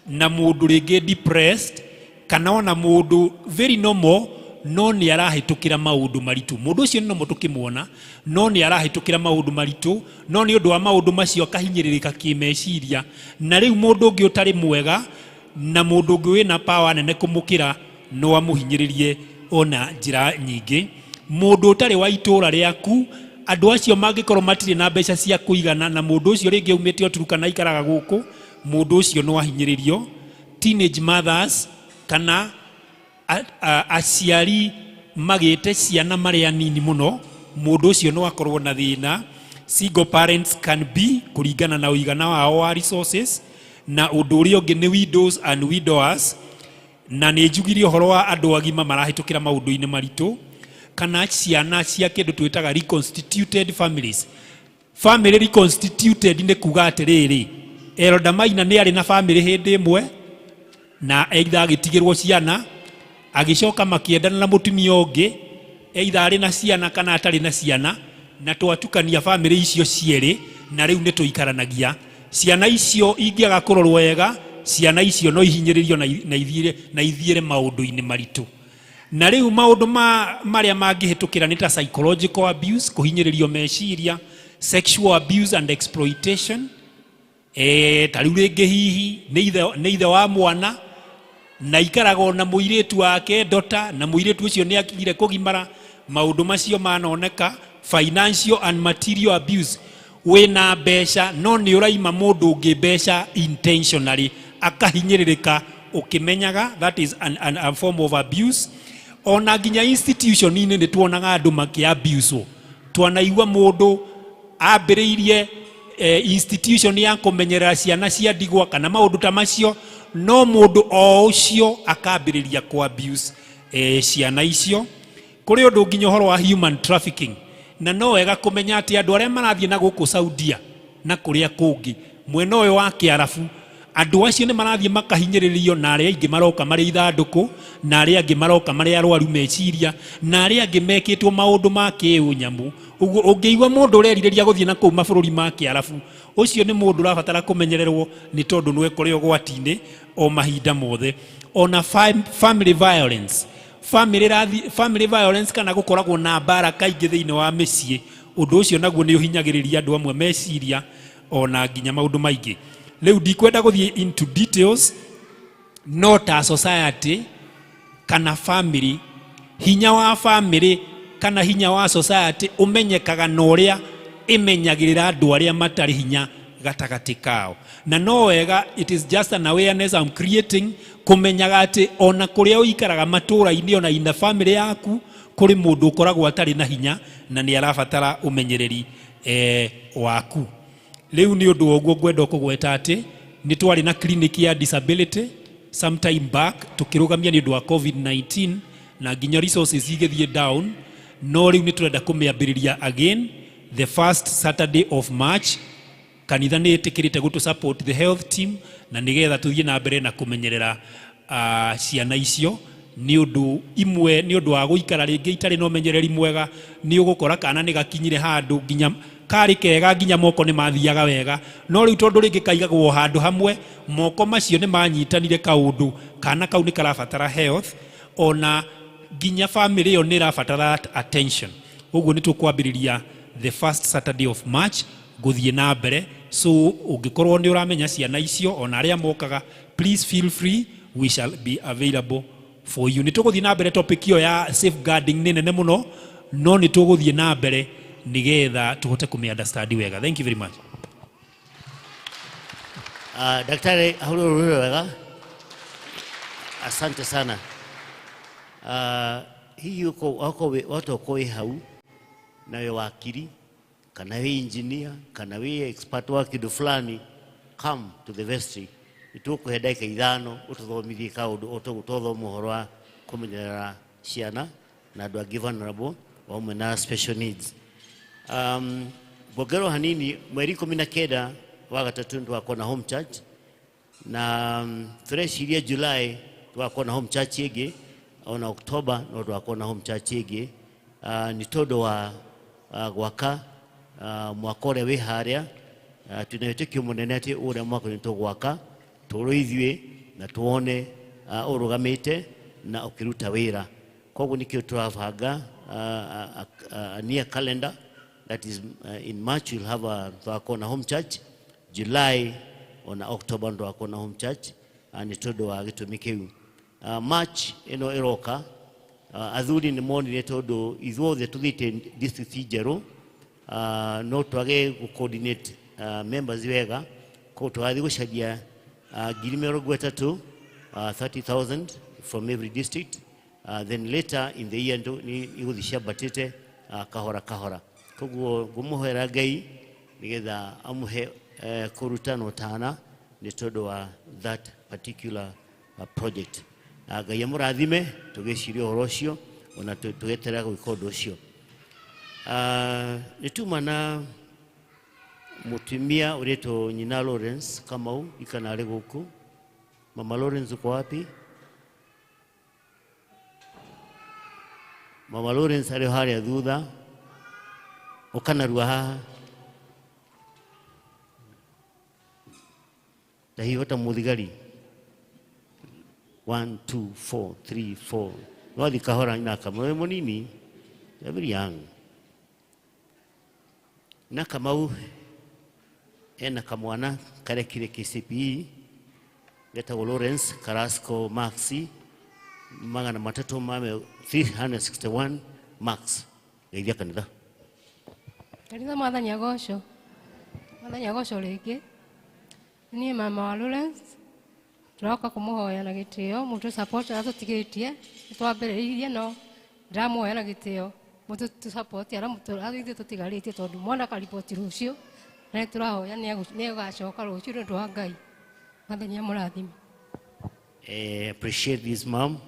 [SPEAKER 9] na mũndũ rĩngĩ depressed, kana ona mũndũ very normal no nĩ arahĩtũkĩra maũndũ maritũ. Mũndũ ũcio nĩ normal tũkĩmuona, no nĩ arahĩtũkĩra maũndũ maritũ, no nĩ ũndũ wa maũndũ macio akahinyĩrĩrĩka kĩmeciria. Na rĩu mũndũ ũngĩ ũtarĩ mwega na mũndũ ũngĩ wĩna power nene kũmũkĩra no amũhinyĩrĩrie ona njĩra nyingĩ. Mũndũ ũtarĩ wa itũũra rĩaku, andũ acio mangĩkorwo matirĩ na mbeca cia kũigana, na mũndũ ũcio rĩngĩ aumĩte o Turukana, aikaraga gũkũ, mũndũ ũcio no ahinyĩrĩrio. Teenage mothers kana aciari magĩte ciana marĩ anini mũno, mũndũ ũcio no akorwo na thĩna. Single parents can be, kũringana na ũigana wao wa resources. Na ũndũ ũrĩa ũngĩ nĩ widows and widowers. Na nĩ njugire ũhoro wa andũ agima marahĩtũkĩra maũndũ-inĩ maritũ. Kana ciana cia kĩndũ twĩtaga reconstituted families. Family reconstituted nĩ kuga atĩrĩrĩ, Elder Maina nĩ arĩ na family hĩndĩ ĩmwe na either agĩtigĩrwo ciana, agĩcoka makĩendana na mũtumia ũngĩ, either arĩ na ciana kana atarĩ na ciana, na twatukania family icio cierĩ, na rĩu nĩ tũikaranagia. Ciana icio ingĩaga kũrorwo wega, ciana icio no ihinyĩrĩrio na ithiĩre maũndũ-inĩ maritũ. Na rĩu maũndũ ma marĩa mangĩhĩtũkĩra nĩ ta psychological abuse, kũhinyĩrĩrio meciria, sexual abuse and exploitation. Ta rĩu rĩngĩ hihi nĩ ithe wa mwana na ikaraga na mũirĩtu wake ndota, na mũirĩtu ũcio nĩ akinyire kũgimara, maũndũ macio manoneka. Financial and material abuse, wĩna mbeca no nĩ ũraima mũndũ ũngĩ mbeca intentionally, akahinyĩrĩrĩka ũkĩmenyaga, that is a form of abuse. Ona nginya institution-inĩ nĩ tuonaga andũ makĩ-abuse. Twanaigua mũndũ ambĩrĩirie institution ya kũmenyerera ciana cia ndigwa kana maũndũ ta macio, no mũndũ o ũcio akambĩrĩria kũ abuse ciana icio. Kũrĩ ũndũ nginya ũhoro wa human trafficking, na no wega kũmenya atĩ andũ arĩa marathiĩ na gũkũ Saudia na kũrĩa kũngĩ mwena ũyũ wa Kĩarabu, andũ acio nĩ marathiĩ makahinyĩrĩrio, na arĩa aingĩ maroka marĩ ithandũkũ, na arĩa angĩ maroka marĩ arwaru meciria, na arĩa angĩ mekĩtwo maũndũ ma kĩũnyamu. Ũguo ũngĩigua mũndũ ũrerirĩria gũthiĩ na kũu mabũrũri ma Kĩarabu, ũcio nĩ mũndũ ũrabatara kũmenyererwo, nĩ tondũ no ekore ũgwati-inĩ o mahinda mothe. Ona family violence, family violence, kana gũkoragwo na mbara kaingĩ thĩinĩ wa mĩciĩ, ũndũ ũcio naguo nĩ ũhinyagĩrĩria andũ amwe meciria, ona nginya maũndũ maingĩ. Rĩu ndikwenda gũthiĩ into details, no ta society kana family, hinya wa family kana hinya wa society ũmenyekaga na ũrĩa ĩmenyagĩrĩra andũ arĩa matarĩ hinya gatagatĩ kao. Na no wega, it is just an awareness I'm creating, kũmenyaga atĩ ona kũrĩa ũikaraga matũũra-inĩ, ona ina family yaku, kũrĩ mũndũ ũkoragwo atarĩ na hinya na nĩ arabatara ũmenyereri waku. Rĩu nĩ ũndũ wa ũguo ngwenda kũgweta atĩ nĩ twarĩ na clinic ya disability sometime back, tũkĩrũgamia nĩ ũndũ wa COVID-19 na nginya resources igĩthiĩ down, no rĩu nĩ tũrenda kũmĩambĩrĩria again the first Saturday of March. Kanitha nĩ ĩtĩkĩrĩte gũtũ support the health team, na nĩgetha tũthiĩ na mbere na kũmenyerera ciana icio, nĩ ũndũ imwe nĩ ũndũ wa gũikara rĩngĩ itarĩ na ũmenyereri mwega, nĩ ũgũkora kana nĩ gakinyire handũ nginya karĩ kega, nginya moko nĩ mathiaga wega, no rĩu tondũ rĩngĩ kaigagwo handũ hamwe, moko macio nĩ manyitanire kaũndũ, kana kau nĩ karabatara health, ona nginya family ĩyo nĩ ĩrabatara attention. Ũguo nĩ tũkwambĩrĩria the first Saturday of March gũthiĩ na mbere. So ũngĩkorwo nĩ ũramenya ciana icio, ona arĩa mokaga, please feel free, we shall be available for you. Nĩ tũgũthiĩ na mbere, topic ĩyo ya safeguarding nĩ nene mũno, no nĩ tũgũthiĩ na mbere nĩgetha tũhote kũmĩ understand wega. Thank you very much.
[SPEAKER 10] Daktari ahurwo wega, asante sana. Hihi uko wako watu wako hau nawe wakiri kana we engineer kana we expert wa kindu fulani, come to the vestry, itukuhe ndagika 5 ututhomithie kaundu utugutothoma uhoro wa kumenyerera ciana na andu angĩ vulnerable o hamwe na special needs. Bongerwo hanini, mweri 19 wa gatatũ nĩ na home church, na tũreciria July tũgakorwo na home church ĩngĩ, ona October no tũgakorwo na home church ĩngĩ, nĩ tondũ wa gwaka mwaka ũrĩa wĩ harĩa. Twĩna wĩtĩkio mũnene atĩ ũrĩa mwaka nĩ tũgwaka tũrwo ithuĩ na tuone ũrũgamĩte na ũkĩruta wĩra. Koguo nĩkĩo tũrabanga a near calendar, that is in March we'll have a tũgakorwo na home church, July ona October tũgakorwo na home church, nĩ tondũ wa gĩtũmi kĩu. March ĩno ĩroka, athuri nĩ monire tondũ ithuothe tũthiĩte district njerũ, no twage gũ coordinate members wega, koguo tũgathiĩ gũcaria 30,000, 30,000 from every district. Then later in the year nĩ igũthiĩ ciambatĩte kahora kahora. Koguo ngũmũhoera Ngai nĩgetha amũhe kũruta na ũtana nĩ tondũ wa that particular project. Ngai amũrathime tũgĩciria ũhoro ũcio. Ona tũgeterera gwĩka ũndũ ũcio. Nĩ tuma na mũtumia ũrĩtwo nyina Lawrence Kamau ikana arĩ gũkũ. Mama Lawrence, uko wapi? Mama Lawrence arĩ harĩa thutha, ũkanarua haha ndahihota mũthigari. 1 2 4 3 4 wathi kahora na Kamau wĩ mũnini, you're very young. Na Kamau ena kamwana karekire KCPE getagwo Lawrence Carrasco, Maxi 300 mame 361 marks. Geithia kanitha.
[SPEAKER 11] Kanitha, Mwathani agocwo. Mwathani agocwo rĩngĩ. Niĩ mama wa Lawrence tũroka kũmũhoya na gĩtĩo mũtũ support arĩa tũtigĩtie. Nĩ twambĩrĩirie, no ndĩramũhoya na gĩtĩo mũtũ support arĩa ithuĩ tũtigarĩtie, tondũ mwana kariboti rũciũ na nĩ tũrahoya nĩ agacoka rũciũ nĩ ũndũ wa Ngai. Mwathani amũrathime.
[SPEAKER 10] Appreciate this mom.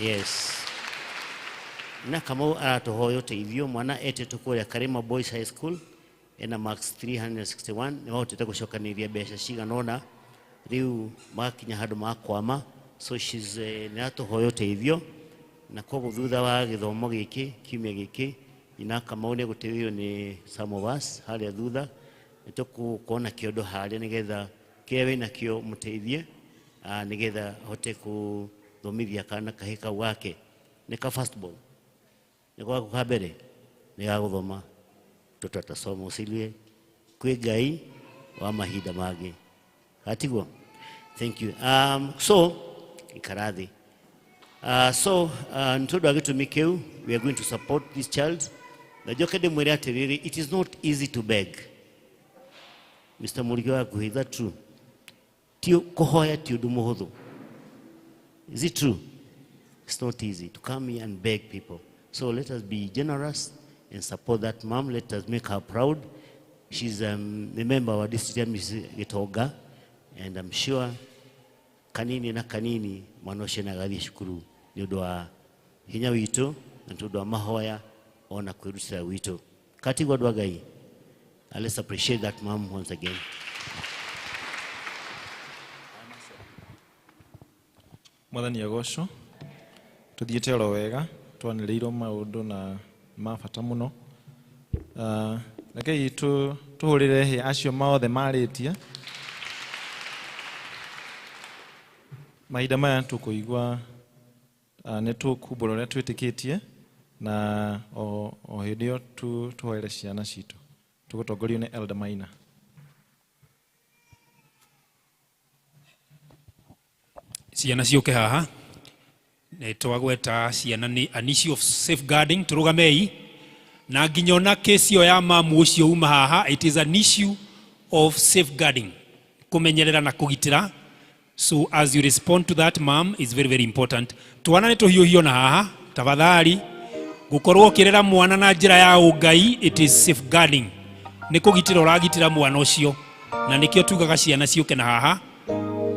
[SPEAKER 10] Yes. Na Kamau aratuhoya ũteithio, mwana etĩtwo kũrĩa Karima Boys High School, ena marks 361. Nĩ mahotete gũcokanĩrĩria mbeca cigana ũna, rĩu magakinya handũ makwama, so she's nĩ aratũhoya ũteithio, na koguo thutha wa gĩthomo gĩkĩ kiumia gĩkĩ, nyina Kamau nĩ egũteithio nĩ some of us harĩa thutha. Nĩ tũgũkorwo na kĩondo harĩa nĩgetha kĩrĩa wĩnakĩo mũteithie, nĩgetha ahote gũthomithia kana kahĩ kau gake. Nĩ ka first born, nĩ gwaku ka mbere, nĩ gagũthoma. Mtoto atasoma, usilie, kwĩ Ngai wa mahinda mangĩ hatiguo. Thank you. So ikarathi. So nĩ tondũ wa gĩtũmi kĩu, we are going to support this child. Na njoke ndĩmwĩre atĩrĩrĩ, it is not easy to beg. Mr. Mũrigi waku, is that true? Ti kũhoya ti ũndũ mũhũthũ. Is it true? It's not easy to come here and beg people. So let us be generous and support that mom. Let us make her proud. She's a member of our district, Mrs. Gitoga, and I'm sure kanini na kanini mwana ũcio nĩ agathiĩ cukuru nĩ ũndũ wa hinya witũ na nĩ ũndũ wa mahoya ona kwĩrutĩra gwitũ. Katigwo andũ a Ngai. Let's appreciate that mom once again.
[SPEAKER 2] Mwathani agocwo. Tuthiĩte oro wega, twanĩrĩirwo maũndũ na ma bata mũno. Rekei tũhũrĩre hĩ acio mothe marĩtie. Mahinda maya tũkũigua nĩ tũkumbũra ũrĩa twĩtĩkĩtie, na o hĩndĩ ĩyo tũhoere ciana citũ. Tũgũtongorio nĩ Elder Maina.
[SPEAKER 9] Ciana ciũke haha. Nĩ twagweta ciana nĩ an issue of safeguarding. Tũrũgamei na nginya ona kesi ĩyo ya mamu ũcio uma haha, it is an issue of safeguarding, kũmenyerera na kũgitĩra. So as you respond to that mom is very, very important. Twana nĩ tũhiũhio na haha, tafadhali. Gũkorwo ũkĩrera mwana na njĩra ya ũngai, it is safeguarding, nĩ kũgitĩra ũragitĩra mwana ũcio, na nĩkĩo tugaga ciana ciũke na haha.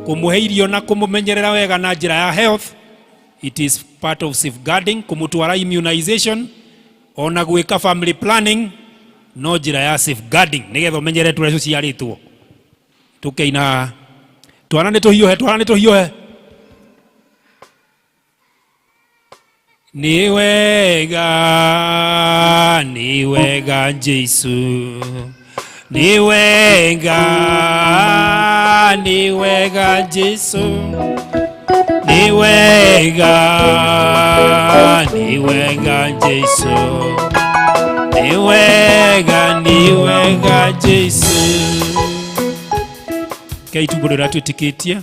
[SPEAKER 9] Kũmũhe irio na kũmũmenyerera wega na njĩra ya health, it is part of safeguarding. Kũmũtwara immunization ona gwĩka family planning no njĩra ya safeguarding, nĩgetha ũmenyere tũrĩa tũciarĩtwo. Tũkeina haha. Twana nĩ tũhiũhe, twana nĩ tũhiũhe. Nĩ wega, nĩ wega Jesu, nĩ wega, nĩ wega Jesu, nĩ wega, nĩ wega Jesu, nĩ wega, nĩ wega Jesu. Kei tumbũrĩra twĩtĩkĩtie.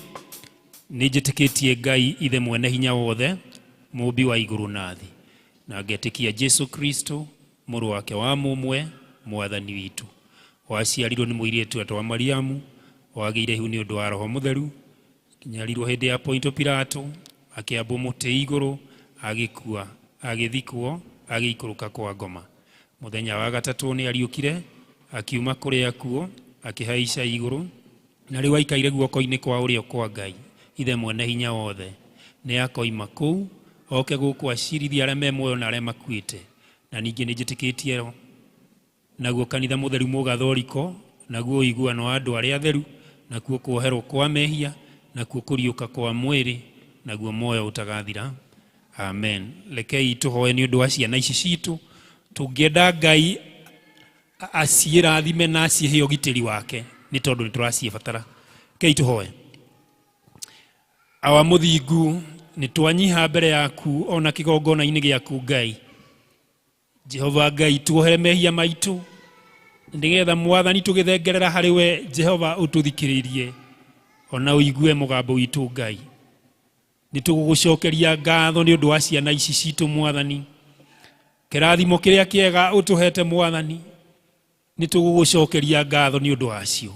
[SPEAKER 9] Nĩ njĩtĩkĩtie Ngai Ithe mwene hinya wothe, mũmbi wa igũrũ na thĩ, na ngetĩkia Jesu Kristo, mũrũ wake wa mũmwe, Mwathani witũ, waciarirwo nĩ mũirĩtu etwa Mariamu, wagĩire ihu nĩ ũndũ wa Roho Mũtheru, nyarirwo hĩndĩ ya Ponto Pilato, akĩambwo mũtĩ igũrũ, agĩkua, agĩthikwo, agĩikũrũka kwa ngoma. Mũthenya wa gatatũ nĩ ariũkire akiuma kũrĩa akuo, akĩhaica igũrũ, na rĩu aikaire guoko-inĩ kwa ũrĩo kwa Ngai Ithe mwene hinya wothe. Nĩ akoima kũu. Oke gũkũ acirithie arĩa me muoyo na arĩa makuĩte. Na ningĩ nĩ njĩtĩkĩtie naguo kanitha mũtheru mũgathoriko, naguo ũiguano wa andũ arĩa atheru, nakuo kuoherwo kwa mehia, nakuo kũriũka kwa mwĩrĩ, naguo muoyo ũtagathira. Amen. Rekei tũhoe nĩ ũndũ wa ciana ici citũ. Tũngĩenda Ngai aciĩrathime na acihe ũgitĩri wake, nĩ tondũ nĩ tũraciĩbatara. Rekei tũhoe. Awa mũthingu, nĩ twanyiha mbere yaku ona kĩgongona-inĩ gĩaku Ngai. Jehova Ngai, tuohere mehia maitũ, nĩgetha Mwathani tũgĩthengerera harĩ we Jehova ũtũthikĩrĩrie ona ũigue mũgambo witũ Ngai. Nĩ tũgũgũcokeria ngatho nĩ ũndũ wa ciana ici citũ Mwathani. Kĩrathimo kĩrĩa kĩega ũtũhete Mwathani, nĩ tũgũgũcokeria ngatho nĩ ũndũ wacio.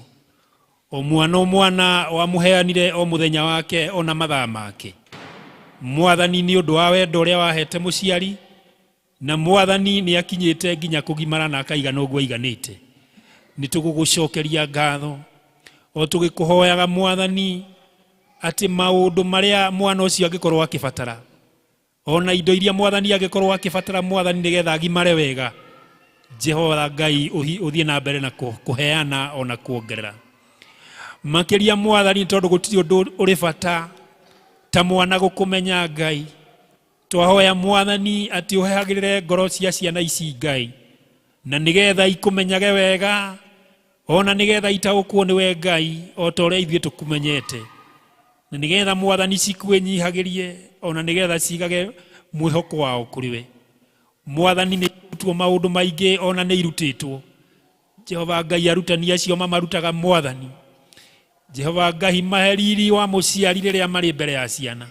[SPEAKER 9] O mwana o mwana wamũheanire o mũthenya wake ona mathaa make. Mwathani, nĩ ũndũ wa wendo ũrĩa wahete mũciari, na Mwathani nĩ akinyĩte nginya kũgimara na akaigana ũguo aiganĩte. Nĩ tũgũgũcokeria ngatho o tũgĩkũhoyaga Mwathani atĩ maũndũ marĩa mwana ũcio angĩkorwo akĩbatara, ona indo iria Mwathani angĩkorwo akĩbatara Mwathani nĩgetha agimare wega, Jehova Ngai ũthiĩ na mbere na kũheana ona kuongerera makĩria Mwathani, tondũ gũtirĩ ũndũ ũrĩ bata ta mwana gũkũmenya Ngai. Twahoya Mwathani atĩ ũhehagĩrĩre ngoro cia ciana ici Ngai, na nĩgetha ikũmenyage wega, ona nĩgetha itaũkwo nĩwe Ngai o ta ũrĩa ithuĩ tũkũmenyete, na nĩgetha Mwathani cikwĩnyihagĩrie, ona nĩgetha cigage mwĩhoko wao kũrĩ we. Mwathani, nĩ irutwo maũndũ maingĩ ona nĩ irutĩtwo. Jehova Ngai, arutani acio mamarutaga Mwathani, Jehova Ngai, mahe riri wa mũciari rĩrĩa marĩ mbere ya ciana,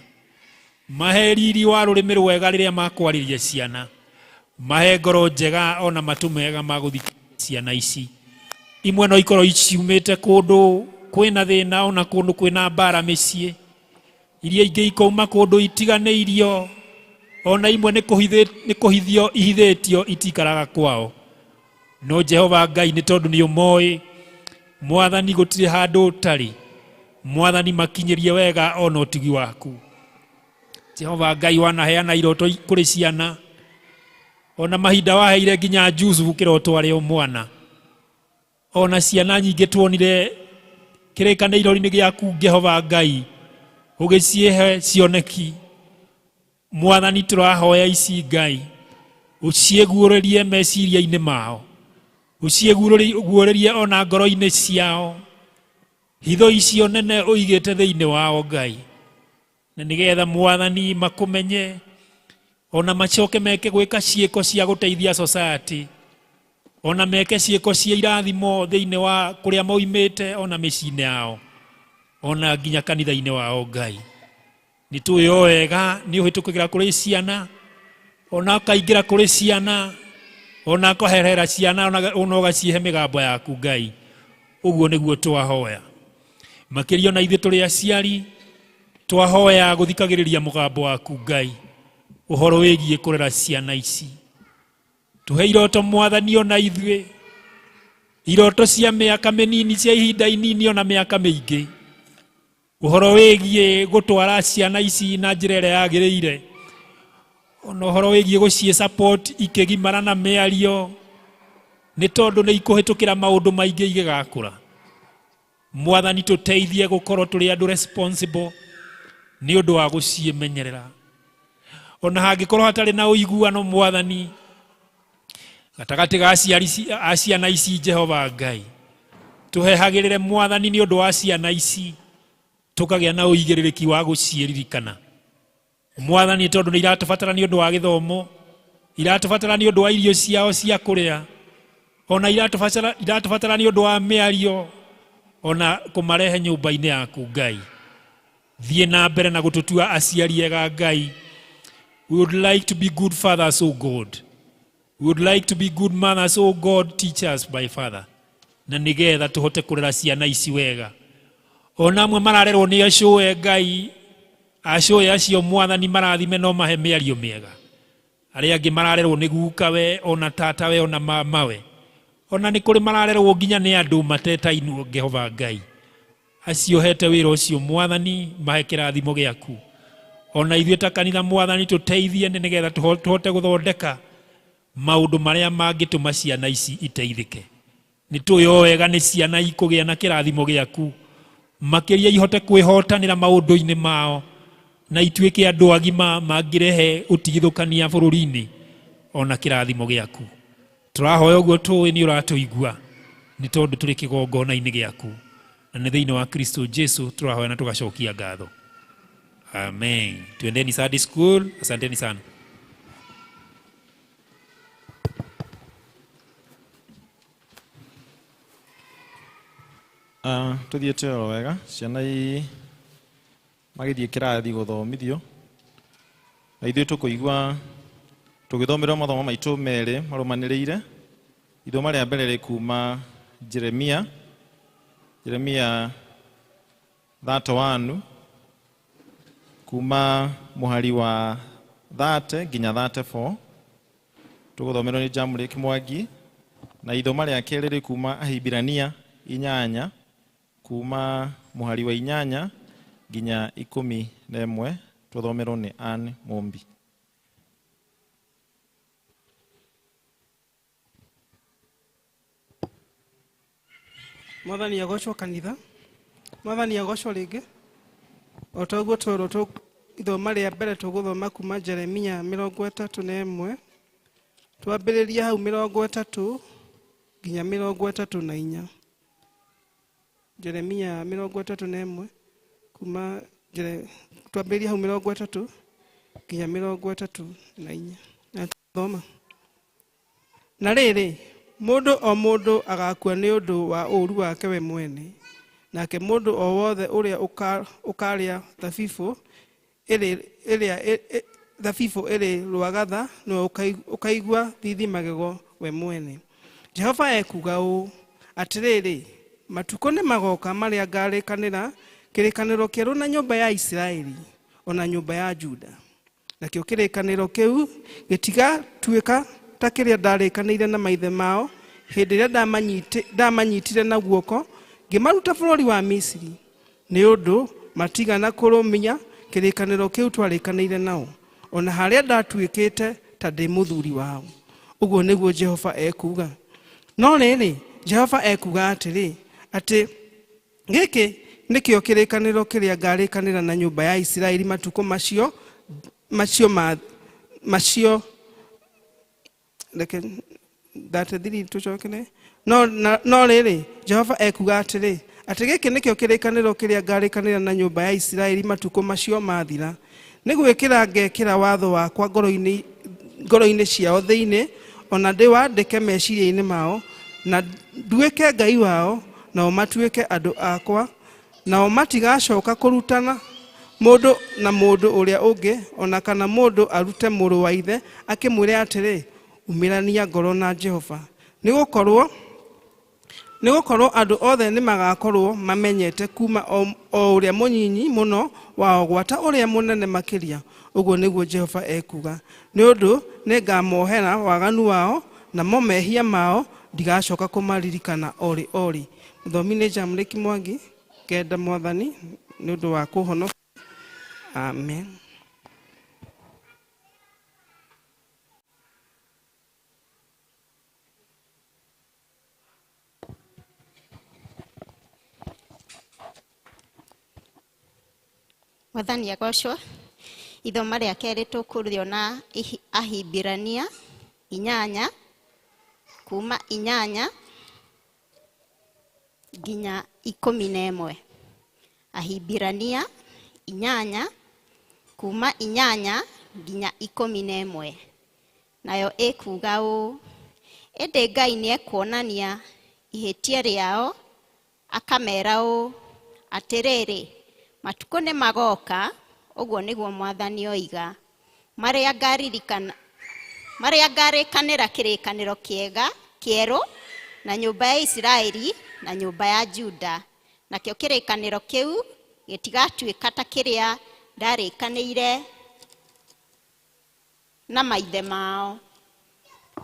[SPEAKER 9] mahe riri wa rũrĩmĩ rwega rĩrĩa makwarĩria ciana, mahe ngoro njega ona matũ mega ma gũthikĩrĩria ciana ici. Imwe no ikorwo ciumĩte kũndũ kwĩna thĩna ona kũndũ kwĩna mbara mĩciĩ, iria ingĩ ikauma kũndũ itiganĩirio, ona imwe nĩ kũhithio ihithĩtio itikaraga kwao. No Jehova Ngai, nĩ tondũ nĩ ũmoĩ Mwathani, gũtirĩ handũ ũtarĩ. Mwathani, makinyĩrie wega ona ũtugi waku. Jehova Ngai, wanaheana iroto kũrĩ ciana, ona mahinda waheire nginya Jusufu kĩroto arĩ o mwana. Ona ciana nyingĩ tuonire kĩrĩkanĩro-inĩ gĩaku Jehova Ngai ũgĩcihe cioneki. Mwathani, tũrahoya ici Ngai ũciĩguũrĩrie meciria-inĩ mao, ũciĩguũrĩrie ona ngoro-inĩ ciao, hitho icio nene ũigĩte thĩinĩ wao Ngai, na nĩgetha Mwathani makũmenye ona macoke meke gwĩka ciĩko cia gũteithia society, ona meke ciĩko cia irathimo thĩinĩ wa kũrĩa moimĩte, ona mĩciĩ-inĩ yao, ona nginya kanitha-inĩ wao Ngai. Nĩ tũĩ o wega nĩ ũhĩtũkagĩra kũrĩ ciana, ona ũkaingĩra kũrĩ ciana, ona ũkaherera ciana, ona ũgacihe mĩgambo yaku Ngai. Ũguo nĩguo twahoya. Makĩria ona ithuĩ tũrĩ aciari, twahoya gũthikagĩrĩria mũgambo waku Ngai ũhoro wĩgiĩ kũrera ciana ici. Tũhe iroto Mwathani ona ithuĩ, iroto cia mĩaka mĩnini, cia ihinda inini, ona mĩaka mĩingĩ, ũhoro wĩgiĩ gũtwara ciana ici na njĩra ĩrĩa yagĩrĩire, ona ũhoro wĩgiĩ gũciĩ support ikĩgimara na mĩario, nĩ tondũ nĩ ikũhĩtũkĩra maũndũ maingĩ igĩgakũra. Mwathani, tũteithie gũkorwo tũrĩ andũ responsible nĩ ũndũ wa gũciĩmenyerera. Ona hangĩkorwo hatarĩ na ũiguano Mwathani gatagatĩ ga aciari a ciana ici, Jehova Ngai, tũhehagĩrĩre Mwathani nĩ ũndũ wa ciana ici, tũkagĩa na ũigĩrĩrĩki wa gũciĩririkana Mwathani, tondũ nĩ iratũbatara nĩ ũndũ wa gĩthomo, iratũbatara nĩ ũndũ wa irio ciao cia kũrĩa, ona iratũbatara nĩ ũndũ wa mĩario, ona kũmarehe nyũmba-inĩ yaku Ngai. Thiĩ na mbere na gũtũtua aciari ega Ngai. We would like to be good fathers, O God. We would like to be good mothers, O God. Teach us by Father, na nĩgetha tũhote kũrera ciana ici wega. Ona amwe mararerwo nĩ acũe Ngai, acũe acio Mwathani marathime no mahe mĩario mĩega. Arĩa angĩ mararerwo nĩ guka we, ona tata we, ona mama we, ona nĩ kũrĩ mararerwo nginya nĩ andũ matetainwo. Jehova Ngai, acio hete wĩra ũcio Mwathani, mahe kĩrathimo gĩaku. Ona ithuĩ ta kanitha Mwathani tũteithie nĩ nĩgetha tũhote gũthondeka maũndũ marĩa mangĩtũma ciana ici iteithĩke. Nĩ tũĩ o wega nĩ ciana ikũgĩa na kĩrathimo gĩaku, makĩria ihote kwĩhotanĩra maũndũ-inĩ mao na ituĩke andũ agima mangĩrehe ũtigithũkania bũrũri-inĩ ona kĩrathimo gĩaku. Tũrahoya ũguo tũĩ nĩ ũratũigua nĩ tondũ tũrĩ kĩgongona-inĩ gĩaku, na nĩ thĩinĩ wa Kristo Jesu tũrahoya na tũgacokia ngatho. Amen. Tuendeni Sunday school. Asanteni sana.
[SPEAKER 2] Tuthiĩte oro wega ciana ii magĩthiĩ kĩrathi gũthomithio na ithuĩ tũkũigua tũgĩthomerwo mathomo maitũ merĩ marũmanĩrĩire. Ithomo rĩa mbere rĩ kuma Jeremia, Jeremia 31 kuma mũhari wa 30 nginya 34, tũgũthomerwo nĩ Jamrick Mwangi, na ithoma rĩa kerĩ rĩ kuma Ahibirania 8 kuma mũhari wa 8 nginya 11, tũthomerwo nĩ Ann Mumbi.
[SPEAKER 12] Mwathani agocwo kanitha, Mwathani agocwo rĩngĩ. O ta ũguo twerwo ithoma rĩa mbere tũgũthoma kuma Jeremia 31, twambĩrĩrie hau 30 nginya 34. Jeremia 31 kuma twambĩrĩrie hau 30 nginya 34. Na thoma. Na rĩrĩ, mũndũ o mũndũ agakua nĩ ũndũ wa ũũru wake we mwene, nake mũndũ o wothe ũrĩa ũkarĩa thabibũ ĩrĩa thabibũ ĩrĩ rwagatha nĩwe ũkaigua thithi magego we mwene. Jehova ekuuga ũũ, atĩrĩrĩ, matukũ nĩ magoka marĩa ngarĩkanĩra kĩrĩkanĩro kĩerũ na nyũmba ya Isiraeli ona nyũmba ya Juda. Nakĩo kĩrĩkanĩro kĩu gĩtigatuĩka ta kĩrĩa ndarĩkanĩire na maithe mao hĩndĩ ĩrĩa ndamanyitire na guoko ngĩmaruta bũrũri wa Misiri, nĩ ũndũ matigana kũrũmia kĩrĩkanĩro kĩu twarĩkanĩire nao, ona harĩa ndatuĩkĩte ta ndĩ mũthuri wao. Ũguo nĩguo Jehova ekuuga. No rĩrĩ, Jehova ekuuga atĩrĩ, atĩ gĩkĩ nĩkĩo kĩrĩkanĩro kĩrĩa ngarĩkanĩra na nyũmba ya Isiraeli matukũ macio, macio ma, macio, reke 33 tũcokere. No, na, no rĩrĩ, Jehova ekuuga atĩrĩ, atĩ gĩkĩ nĩkĩo kĩrĩkanĩro kĩrĩa ngarĩkanĩra na nyũmba ya Isiraeli matukũ macio mathira. Nĩ gwĩkĩra ngekĩra watho wakwa ngoro-inĩ ciao thĩinĩ, ona ndĩwandĩke meciria-inĩ mao, na nduĩke Ngai wao, nao matuĩke andũ akwa, nao matigacoka kũrutana mũndũ na mũndũ ũrĩa ũngĩ, ona kana mũndũ arute mũrũ wa ithe akĩmwĩre atĩrĩ, umĩrania ngoro na Jehova. Nĩgũkorwo andũ othe nĩmagakorwo mamenyete kuma o ũrĩa mũnyinyi mũno wao gwata ũrĩa mũnene makĩria. Ũguo nĩguo Jehova ekuuga. Nĩ ũndũ nĩngamohera waganu wao, namo mehia mao ndigacoka kũmaririkana orĩ orĩ. Mũthomi nĩ Jamrick Mwangi, ngenda Mwathani nĩ ũndũ wa kũhonokia. Amen.
[SPEAKER 13] Mwathani agocwo. Ithoma rĩa kerĩ tũkũrĩona Ahibirania 8 kuma 8 nginya 11. Ahibirania 8 kuma 8 nginya 11. Nayo ĩkuga ũũ, ĩndĩ Ngai nĩekuonania ihĩtia rĩao akamera ũũ, atĩrĩrĩ, matukũ nĩmagoka, ũguo nĩguo Mwathani oiga, marĩa ngaririkana, marĩa ngarĩkanĩra kĩrĩkanĩro kĩega kĩerũ na nyũmba ya Isiraeli na nyũmba ya Juda. Nakĩo kĩrĩkanĩro kĩu gĩtigatuĩka ta kĩrĩa ndarĩkanĩire na maithe mao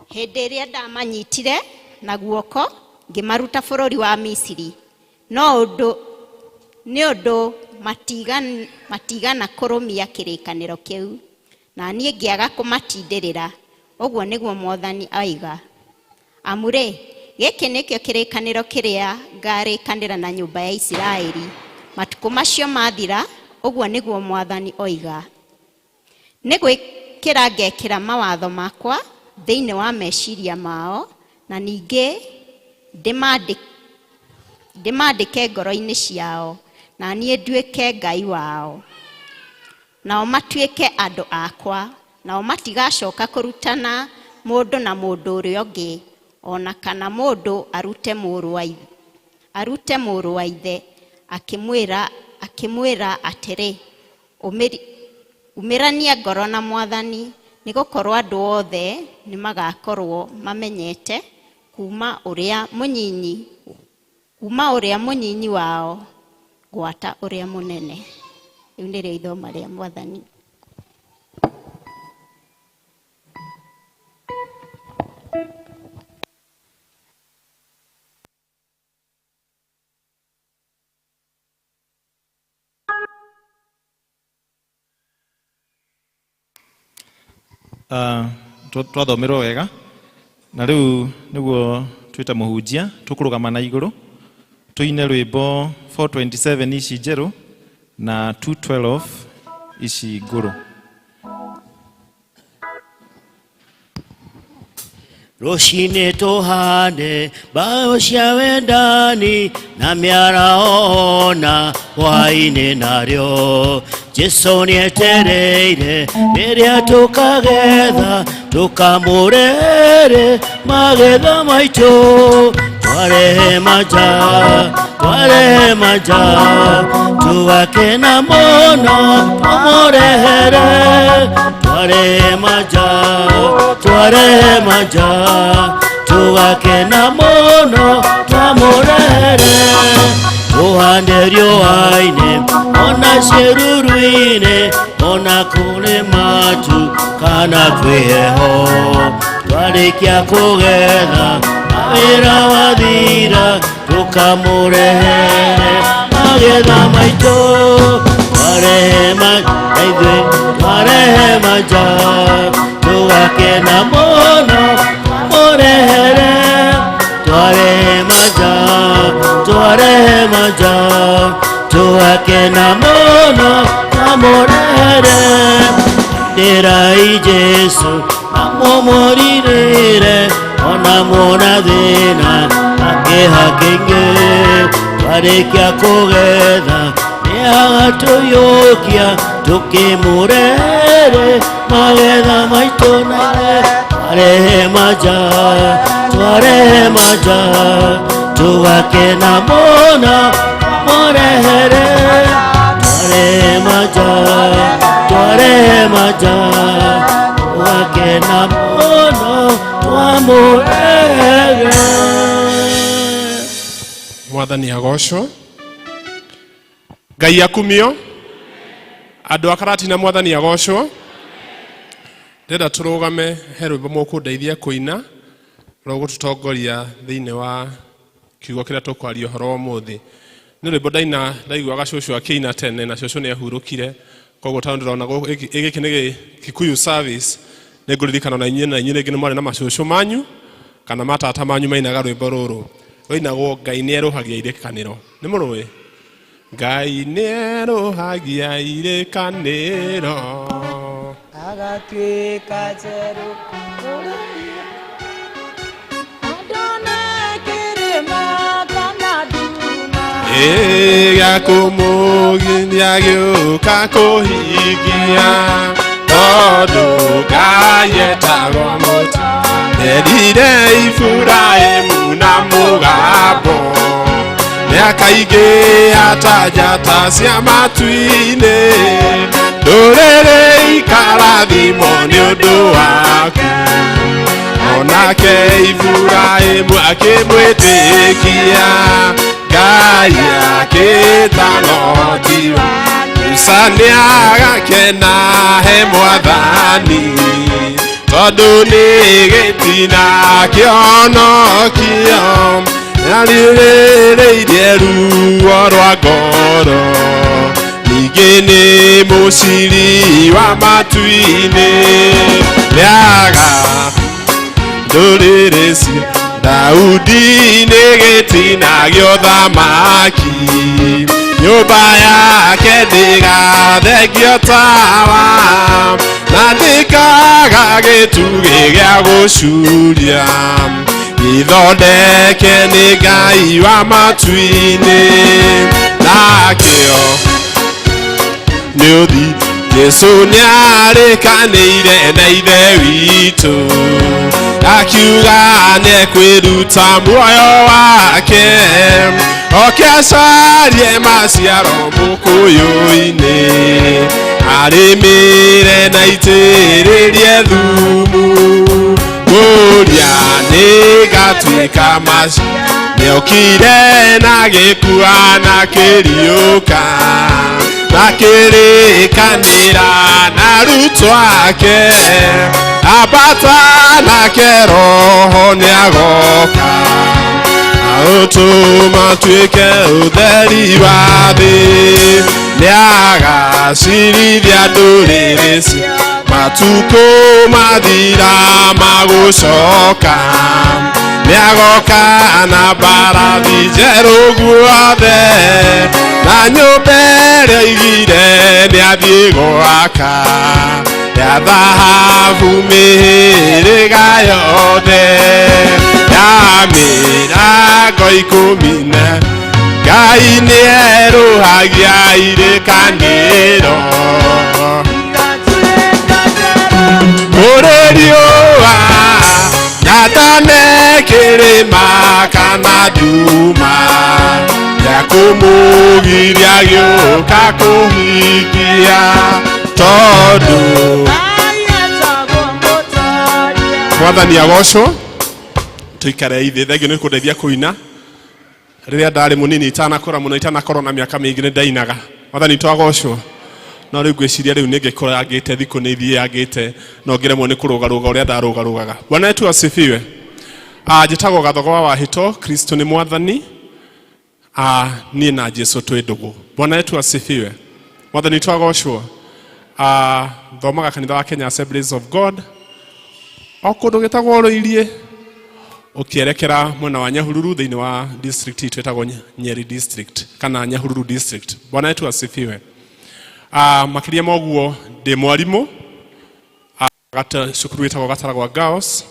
[SPEAKER 13] hĩndĩ ĩrĩa ndamanyitire na guoko ngĩmaruta bũrũri wa Misiri. No ũndũ nĩ ũndũ Matigana kũrũmia kĩrĩkanĩro kĩu, na niĩ ngĩaga kũmatindĩrĩra, ũguo nĩguo Mwathani oiga. Amu-rĩ, gĩkĩ nĩkĩo kĩrĩkanĩro kĩrĩa ngarĩkanĩra na nyũmba ya Isiraeli matukũ macio mathira, ũguo nĩguo Mwathani oiga. Nĩ gwĩkĩra ngekĩra mawatho makwa thĩinĩ wa meciria mao, na ningĩ ndĩmandĩke ngoro-inĩ ciao, na niĩ nduĩke Ngai wao, nao matuĩke andũ akwa, nao matigacoka kũrutana mũndũ na mũndũ ũrĩa ũngĩ, ona kana mũndũ arute mũrũ wa ithe akĩmwĩra atĩrĩ, umĩrania ngoro na Mwathani, nĩgũkorwo andũ othe nĩmagakorwo mamenyete kuma ũrĩa mũnyinyi wao gwata ũrĩa mũnene. Rĩu nĩrĩo ithoma rĩa Mwathani.
[SPEAKER 2] Twathomerwo wega na rĩu nĩguo twĩta mũhunjia tũkũrũgama na igũrũ tũine rwĩmbo 427 ici njerũ na 212 ici ngũrũ.
[SPEAKER 10] Rũcinĩ tũhande mbaũ cia wendani na mĩaraho na hwaĩ-inĩ narĩo. Jesũ nĩetereire rĩrĩa tũkagetha tũkamũrehere magetha maitũ. Twarehe manja, tũgakena mũno tũmũrehere. Twarehe manja, tũgakena mũno twamũrehere. Tũhande riũa-inĩ ona ciĩruru-inĩ ona kũrĩ matu kana kwĩ heho. Twarĩkia kũgetha wĩra wathira tũkamũrehere magetha maitũ. Twarehe ithuĩ twarehe manja tũgakena mũno mũrehere. Twarehe manja tũgakena mũno twamũrehere. Ndĩrai Jesũ amũmũrirĩre ona muona thĩna akĩha kĩingĩ. Twarĩkia kũgetha nĩagatũiyũkia tũkĩmũrehere magetha maitũ. Twarehe manja tũgakena mũno mũrehere. Twarehe manja tũgakena mũno twamũrehere.
[SPEAKER 14] Mwathani agocwo, Ngai akumio, andũ a Karatina Mwathani agocwo. Ndĩrenda tũrũgame he rwĩmbo mũkũndeithia kũina rũgũtũtongoria thĩinĩ wa kiugo kĩrĩa tũkwaria ũhoro wa ũmũthĩ. Nĩ rwĩmbo ndaina ndaiguaga cũcũ akĩina tene na cũcũ nĩ ahurũkire, koguo tondũ ndĩrona gĩkĩ nĩ Kikuyu service, nĩ ngũririkana na inyuĩ rĩngĩ nĩ mwarĩ na macũcũ manyu kana matata manyu mainaga rwĩmbo rũrũ rũinagwo Ngai nĩerũhagia irĩkanĩro. Nĩ mũrũĩ? Ngai nĩerũhagia irĩkanĩro
[SPEAKER 7] agatuĩka njerũ andona kĩrĩma kana nduma
[SPEAKER 14] gĩakũmũgiria gĩũka kũhingia tondũ Ngai etagwo mũtu erire Iburahĩmu na mũgambo mĩaka ingĩ atanjata cia matu-inĩ ndũrĩrĩ ikarathimwo nĩ ũndũ waku. Onake Iburahĩmu akĩmwĩtĩkia Ngai akĩta Loti. Musa nĩagakena he Mwathani tondũ nĩ gĩtina kĩonokio nĩarĩrĩirie ruo rwa ngoro Ningĩ nĩ mũciri wa matu-inĩ nĩaga ndũrĩrĩ cia Daudi nĩ gĩtina gĩa ũthamaki nyũmba yake ndĩgathengio tawa na ndĩkaga gĩtugĩ gĩa gũcuria ithondeke nĩ Ngai wa matu-inĩ nakĩo nĩ ũthi Jesu nĩarĩkanĩire na ithe witũ akiuga nĩekwĩruta muoyo wake oke acarie maciaro mũkũyũ-inĩ arĩmĩre na itĩrĩrie thumu kũrĩa nĩgatuĩka maciaro nĩokire na gĩkua na kĩriũka na kĩrĩkanĩra na arutwo ake ambata nake roho nĩagoka aũtũma tuĩke ũtheri wa thĩ nĩagacirithia ndũrĩrĩ cia matukũ mathira magũcoka nĩagoka na mbarathi njerũ guothe na nyũmba ĩrĩa aigire nĩathiĩ gwaka ya thahabu mĩhĩrĩga yothe ya mĩrango ikũmi na Ngai nĩerũhagia irĩkanĩro kũrĩ riũa na ndane kĩrĩma kana nduma ya kũmũgiria gĩũka kũhingia tondũ mwathani agocwo tuikare ithe thengio nĩ kũndeithia kũina rĩrĩa ndarĩ mũnini itanakũra mũno itanakorwo na mĩaka mĩingĩ nĩ ndainaga mwathani twagocwo no rĩu ngwĩciria rĩu nĩ ngĩkũrangĩte thikũ nĩ ithiangĩte no ngĩremwo nĩ kũrũgarũga ũrĩa ndarũgarũgaga bwana wetu asifiwe. Njĩtagwo Gathogo wa Wahĩto Kristo nĩ mwathani niĩ na Jesu twĩ ndũgũ bwana wetu asifiwe mwathani twagocwo. Thomaga kanitha wa Kenya Assemblies of God o kũndũ gĩtagwo Rũiriĩ ũkĩerekera mwena wa Nyahururu thĩinĩ wa district itũ ĩtagwo Nyeri district kana Nyahururu district bwana wetu asifiwe. Makĩria ma ũguo ndĩ mwarimũ cukuru ĩtagwo Gataragwa Girls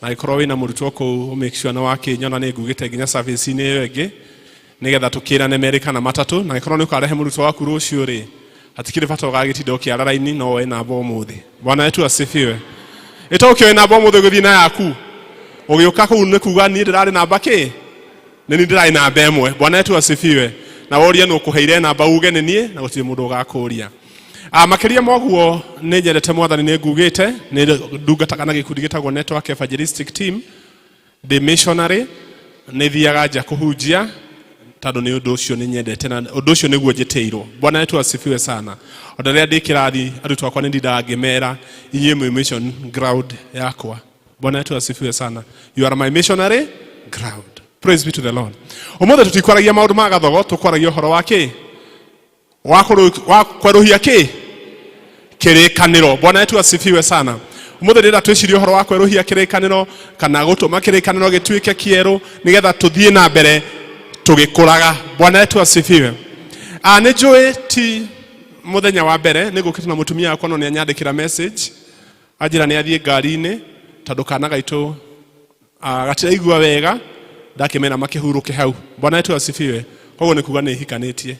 [SPEAKER 14] na angĩkorwo wĩna mũrutwo kũu make sure nĩ wakĩnyona nĩ ngugĩte nginya service-inĩ ĩyo ĩngĩ nĩgetha tũkĩrane merĩ kana matatũ na angĩkorwo nĩ ũkarehe mũrutwo waku rũciũ rĩ hatikĩrĩ bata ũgagĩtinda ũkĩara raini no woe namba ũmũthĩ bwana wetu asifiwe. Ĩto ũkĩoe namba ũmũthĩ ũgĩthiĩ na yaku ũgĩũka kũu nĩ kuga niĩ ndĩrarĩ namba kĩ nĩ niĩ ndĩrarĩ namba ĩmwe bwana wetu asifiwe na worie nũ ũkũheire namba uge nĩ niĩ na gũtirĩ mũndũ ũgakũria. Makĩria ma ũguo nĩ nyendete mwathani nĩ ngugĩte nĩ ndungataga na gĩkundi gĩtagwo Network Evangelistic Team ndĩ missionary nĩ thiaga nja kũhunjia tondũ nĩ ũndũ ũcio nĩ nyendete na ũndũ ũcio nĩguo njĩtĩirwo bwana wetu asifiwe sana. Ona rĩrĩa ndĩ kĩrathi arutwo akwa nĩ ndindaga ngĩmera inyuĩ mwĩ mission ground yakwa bwana wetu asifiwe sana. You are my missionary ground. Praise be to the Lord. Ũmũthĩ tũtikwaragia maũndũ ma gathogo tũkwaragia ũhoro wa kĩ wa kwerũhia kĩ kĩrĩkanĩro bwana wetu asifiwe sana. Ũmũthĩ ndĩrenda twĩcirie ũhoro wa kwerũhia kĩrĩkanĩro kana gũtũma kĩrĩkanĩro gĩtuĩke kĩerũ nĩgetha tũthiĩ na mbere tũgĩkũraga bwana wetu asifiwe. Nĩ njũĩ ti mũthenya wa mbere nĩ ngũkĩte na mũtumia wakwa no nĩ anyandĩkĩra message anjĩra nĩ athiĩ ngari-inĩ tondũ kana gaitũ gatiraigua wega ndakĩmera makĩhurũke hau bwana wetu asifiwe. Koguo nĩ kuga nĩ hikanĩtie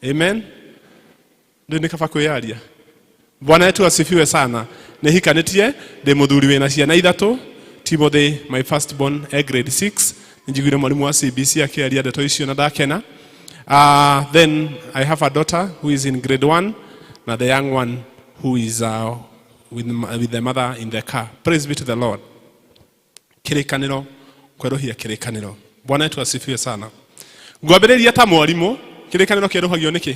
[SPEAKER 14] amen ndĩ nĩ kaba kwĩyaria bwana wetu asifiwe sana. Nĩ hikanĩtie ndĩ mũthuri wĩna ciana ithatũ Timothy my first born e grade 6 njiguire mwalimu wa CBC akĩaria ndeto icio na ndakena. Then I have a daughter who is in grade 1 na the young one who is with the mother in the car. Praise be to the Lord. Kĩrĩkanĩro kwerũhia kĩrĩkanĩro bwana wetu asifiwe sana. Ngwambĩrĩria ta mwarimũ kĩrĩkanĩro kĩerũhagio nĩkĩ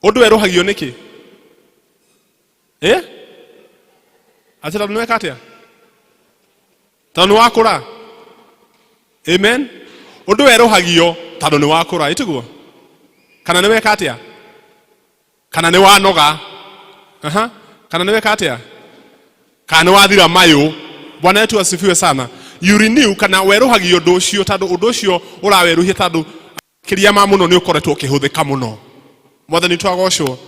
[SPEAKER 14] ũndũ werũhagio nĩkĩ atĩ tondũ nĩweka atĩa tondũ nĩ wakũra amen ũndũ werũhagio tondũ nĩ wakũra ĩtiguo Kana nĩ weka atĩa? Kana nĩ wanoga? Aha. Kana nĩ weka atĩa? Kana nĩ wathira mayũ? Bwana wetu asifiwe sana. You renew kana werũhagia ũndũ ũcio tondũ ũndũ ũcio ũrawerũhia tondũ kĩria ma mũno nĩ ũkoretwo ũkĩhũthĩka mũno. Mwathani twagocwo.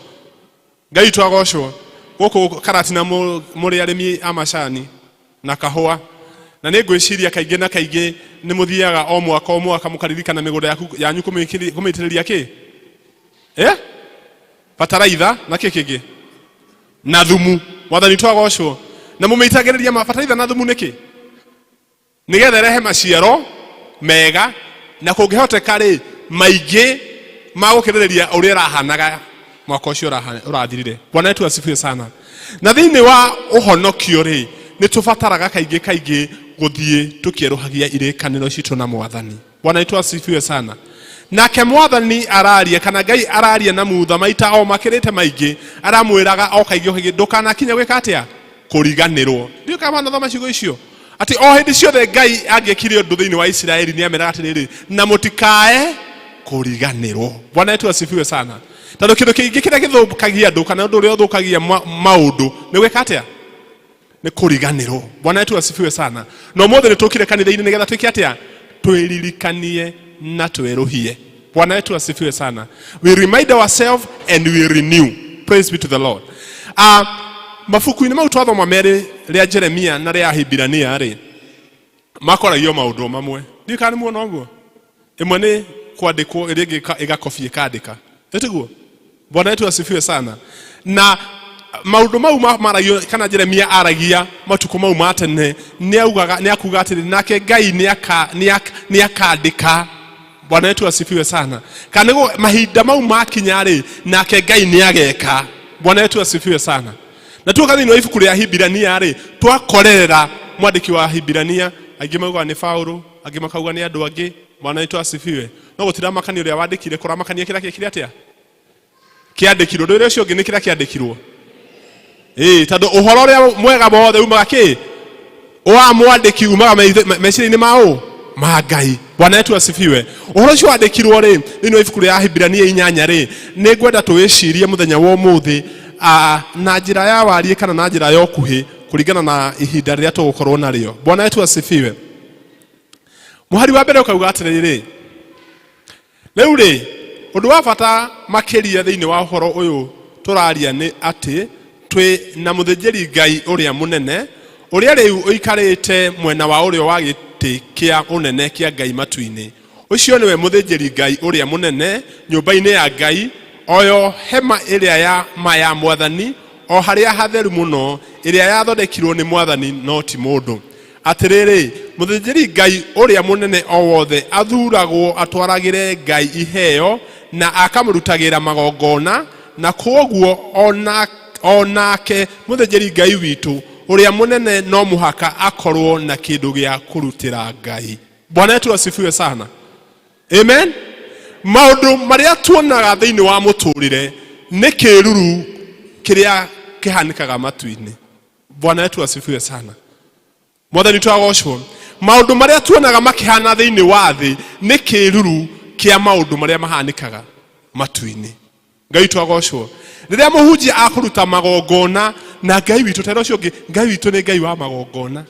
[SPEAKER 14] Ngai twagocwo. Gũkũ Karatina mũrĩ arĩmi a macani na kahũa na nĩ ngwĩciria kaingĩ na kaingĩ nĩ mũthiaga o mwaka o mwaka mũkaririkana mĩgũnda yaku yanyu kũmĩitĩrĩria kĩ eh? Bataraitha na kĩ kĩngĩ na thumu. Mwathani twagocwo. Na mũmĩitagĩrĩria bataraitha na thumu nĩkĩ? Nĩgetha ĩrehe maciaro mega na kũngĩhoteka rĩ maingĩ ma gũkĩrĩrĩria ũrĩa ĩrahanaga mwaka ũcio ũrathirire. Bwana wetu asifiwe sana. Na thĩinĩ wa ũhonokio rĩ nĩ tũbataraga kaingĩ kaingĩ gũthiĩ tũkĩerũhagia irĩkanĩro citũ na mwathani. Bwana wetu asifiwe sana. Nake mwathani araria kana Ngai araria na Mutha maita o makĩrĩte maingĩ, aramwĩraga o kaingĩ o kaingĩ ndũkanakinye gwĩka atĩa? Kũriganĩrwo. Ndiũĩ kana wanathoma ciugo icio atĩ o hĩndĩ ciothe Ngai angĩekire ũndũ thĩinĩ wa Isiraeli nĩ ameraga atĩrĩrĩ, na mũtikae kũriganĩrwo. Bwana wetu asifiwe sana. Tondũ kĩndũ kĩngĩ kĩrĩa gĩthũkagia andũ kana ũndũ ũrĩa ũthũkagia maũndũ nĩ gwĩka atĩa? Nĩ kũriganĩrwo. Bwana wetu asifiwe sana. Na ũmũthĩ nĩ tũkire kanitha-inĩ nĩgetha twĩke atĩa? Twĩririkanie na twerũhie. Bwana wetu asifiwe sana. We remind ourselves and we renew. Praise be to the Lord. Mabuku-inĩ mau twathoma merĩ rĩa Jeremia na rĩa Ahibirania rĩ makoragio maũndũ mamwe. Ndiũĩ kana nĩ muona ũguo. Ĩmwe nĩ kwandĩkwo ĩrĩa ĩngĩ ĩgakobia ĩkandĩka. Ĩtiguo? Bwana wetu asifiwe sana. Na maũndũ mau maragio kana Jeremia aragia matukũ mau ma tene nĩ augaga nĩ akuga atĩrĩ nake Ngai nĩ akandĩka. Bwana wetu asifiwe sana. Kana nĩguo mahinda mau makinya rĩ nake Ngai nĩ ageka. Bwana wetu asifiwe sana. Na tuoka thĩinĩ wa ibuku rĩa Hibirania rĩ twakorerera mwandĩki wa Hibirania aingĩ maugaga nĩ Paulo angĩ makauga nĩ andũ angĩ. Bwana wetu asifiwe. No gũtiramakania ũrĩa wandĩkire kũramakania kĩrĩa kĩekire atĩa? Kĩandĩkirwo. Ndũire ũcio ũngĩ nĩ kĩrĩa kĩandĩkirwo. Ĩĩ tondũ ũhoro ũrĩa mwega wothe umaga kĩ? Wa mwandĩki umaga meciria-inĩ ma ũ? Ma Ngai. Bwana wetu asifiwe. Ũhoro ũcio wandĩkirwo rĩ thĩinĩ wa ibuku rĩa Ahibirania 8 rĩ nĩ ngwenda tũwĩcirie mũthenya wa ũmũthĩ na njĩra ya wariĩ kana na njĩra ya ũkuhĩ kũringana na ihinda rĩrĩa tũgũkorwo narĩo. Bwana wetu asifiwe. Mũhari wa mbere ũkauga atĩrĩrĩ, rĩu rĩ ũndũ wa bata makĩria thĩinĩ wa ũhoro ũyũ tũraria nĩ atĩ twĩ na mũthĩnjĩri Ngai ũrĩa mũnene ũrĩa rĩu ũikarĩte mwena wa ũrĩo wa gĩtĩ kĩa ũnene kĩa Ngai matu-inĩ. Ũcio nĩwe mũthĩnjĩri Ngai ũrĩa mũnene nyũmba-inĩ ya Ngai, o yo hema ĩrĩa ya ma ya Mwathani, o harĩa hatheru mũno, ĩrĩa yathondekirwo nĩ Mwathani no ti mũndũ. Atĩrĩrĩ, mũthĩnjĩri Ngai ũrĩa mũnene o wothe athuuragwo atwaragĩre Ngai iheo na akamũrutagĩra magongona, na kwoguo o nake mũthĩnjĩri Ngai witũ ũrĩa mũnene no mũhaka akorwo na kĩndũ gĩa kũrutĩra Ngai. Bwana wetu asifiwe sana. Amen. Maũndũ marĩa tuonaga thĩinĩ wa mũtũrĩre nĩ kĩruru kĩrĩa kĩhanĩkaga matu-inĩ. Bwana wetu asifiwe sana. Mwathani twagocwo. Maũndũ marĩa tuonaga makĩhana thĩinĩ wa thĩ nĩ kĩruru kĩa maũndũ marĩa mahanĩkaga matu-inĩ. Ngai twagocwo. Rĩrĩa mũhunjia akũruta magongona na Ngai witũ tera ũcio ũngĩ, Ngai witũ nĩ Ngai wa magongona.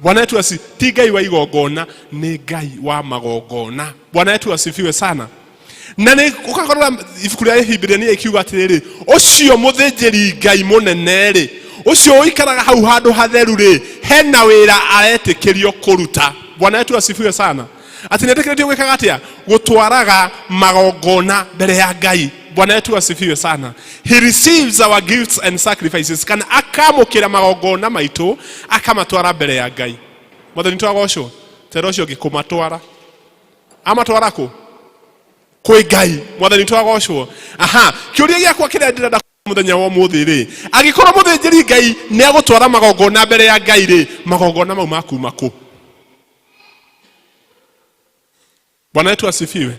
[SPEAKER 14] Bwana wetu asi ti Ngai wa igongona, nĩ Ngai wa magongona. Bwana wetu asifiwe sana. Na nĩ ũgakorora ibuku rĩa Hibirania ikiuga atĩrĩrĩ, ũcio mũthĩnjĩri Ngai mũnene rĩ, ũcio ũikaraga hau handũ hatheru rĩ, hena wĩra aretĩkĩrio kũruta. Bwana wetu asifiwe sana. Atĩ nĩ etĩkĩrĩtio gwĩkaga atĩa? Gũtwaraga magongona mbere ya Ngai. Bwana wetu asifiwe sana. He receives our gifts and sacrifices, kana akamũkĩra magongona maitũ akamatwara mbere ya Ngai. Mwathani twagocwo. Tera ũcio ũngĩ kũmatwara. Amatwara kũ? Kwĩ Ngai. Mwathani twagocwo. Aha, kĩũria gĩakwa kĩrĩa ndĩrenda mũthenya wa ũmũthĩ rĩ, angĩkorwo mũthĩnjĩri Ngai nĩ agũtwara magongona mbere ya Ngai rĩ, magongona mau makuma kũ? Bwana wetu asifiwe.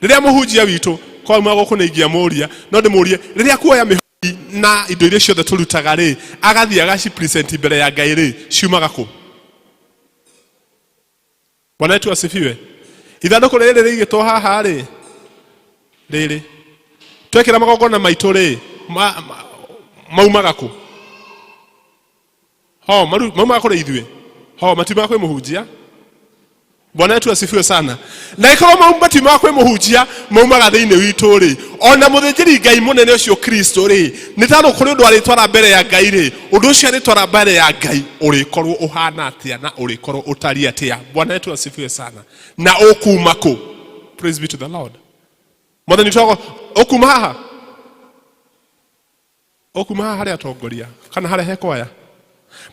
[SPEAKER 14] Rĩrĩa mũhunjia witũ kwauma gũkũ nĩ ingĩamũria, no ndĩmũrie rĩrĩa kuoya mĩhothi na indo iria ciothe tũrutaga rĩ, agathiĩ agacipresent mbere ya Ngai rĩ, ciumaga kũ? Bwana wetu asifiwe. Ithandũkũ rĩrĩ rĩigĩtwo haha rĩ, Rĩrĩ twekĩra magongona maitũ rĩ, maumaga kũ? Ho maumaga kũrĩ ithuĩ, ho matiumaga kwĩ mũhunjia. Bwana wetu asifiwe sana. Na ikorwo mau matiumaga kwĩ mũhunjia, maumaga thĩinĩ witũ rĩ, ona mũthĩnjĩri Ngai mũnene ũcio Kristo rĩ, nĩ tondũ kũrĩ ũndũ arĩtwara mbere ya Ngai rĩ, ũndũ ũcio arĩtwara mbere ya Ngai ũrĩkorwo ũhana atĩa na ũrĩkorwo ũtariĩ atĩa? Bwana wetu asifiwe sana. Na ũkuma kũ? Praise be to the Lord. Mwathani twago ũkuma haha, ũkuma haha harĩa atongoria kana harĩa he kwaya.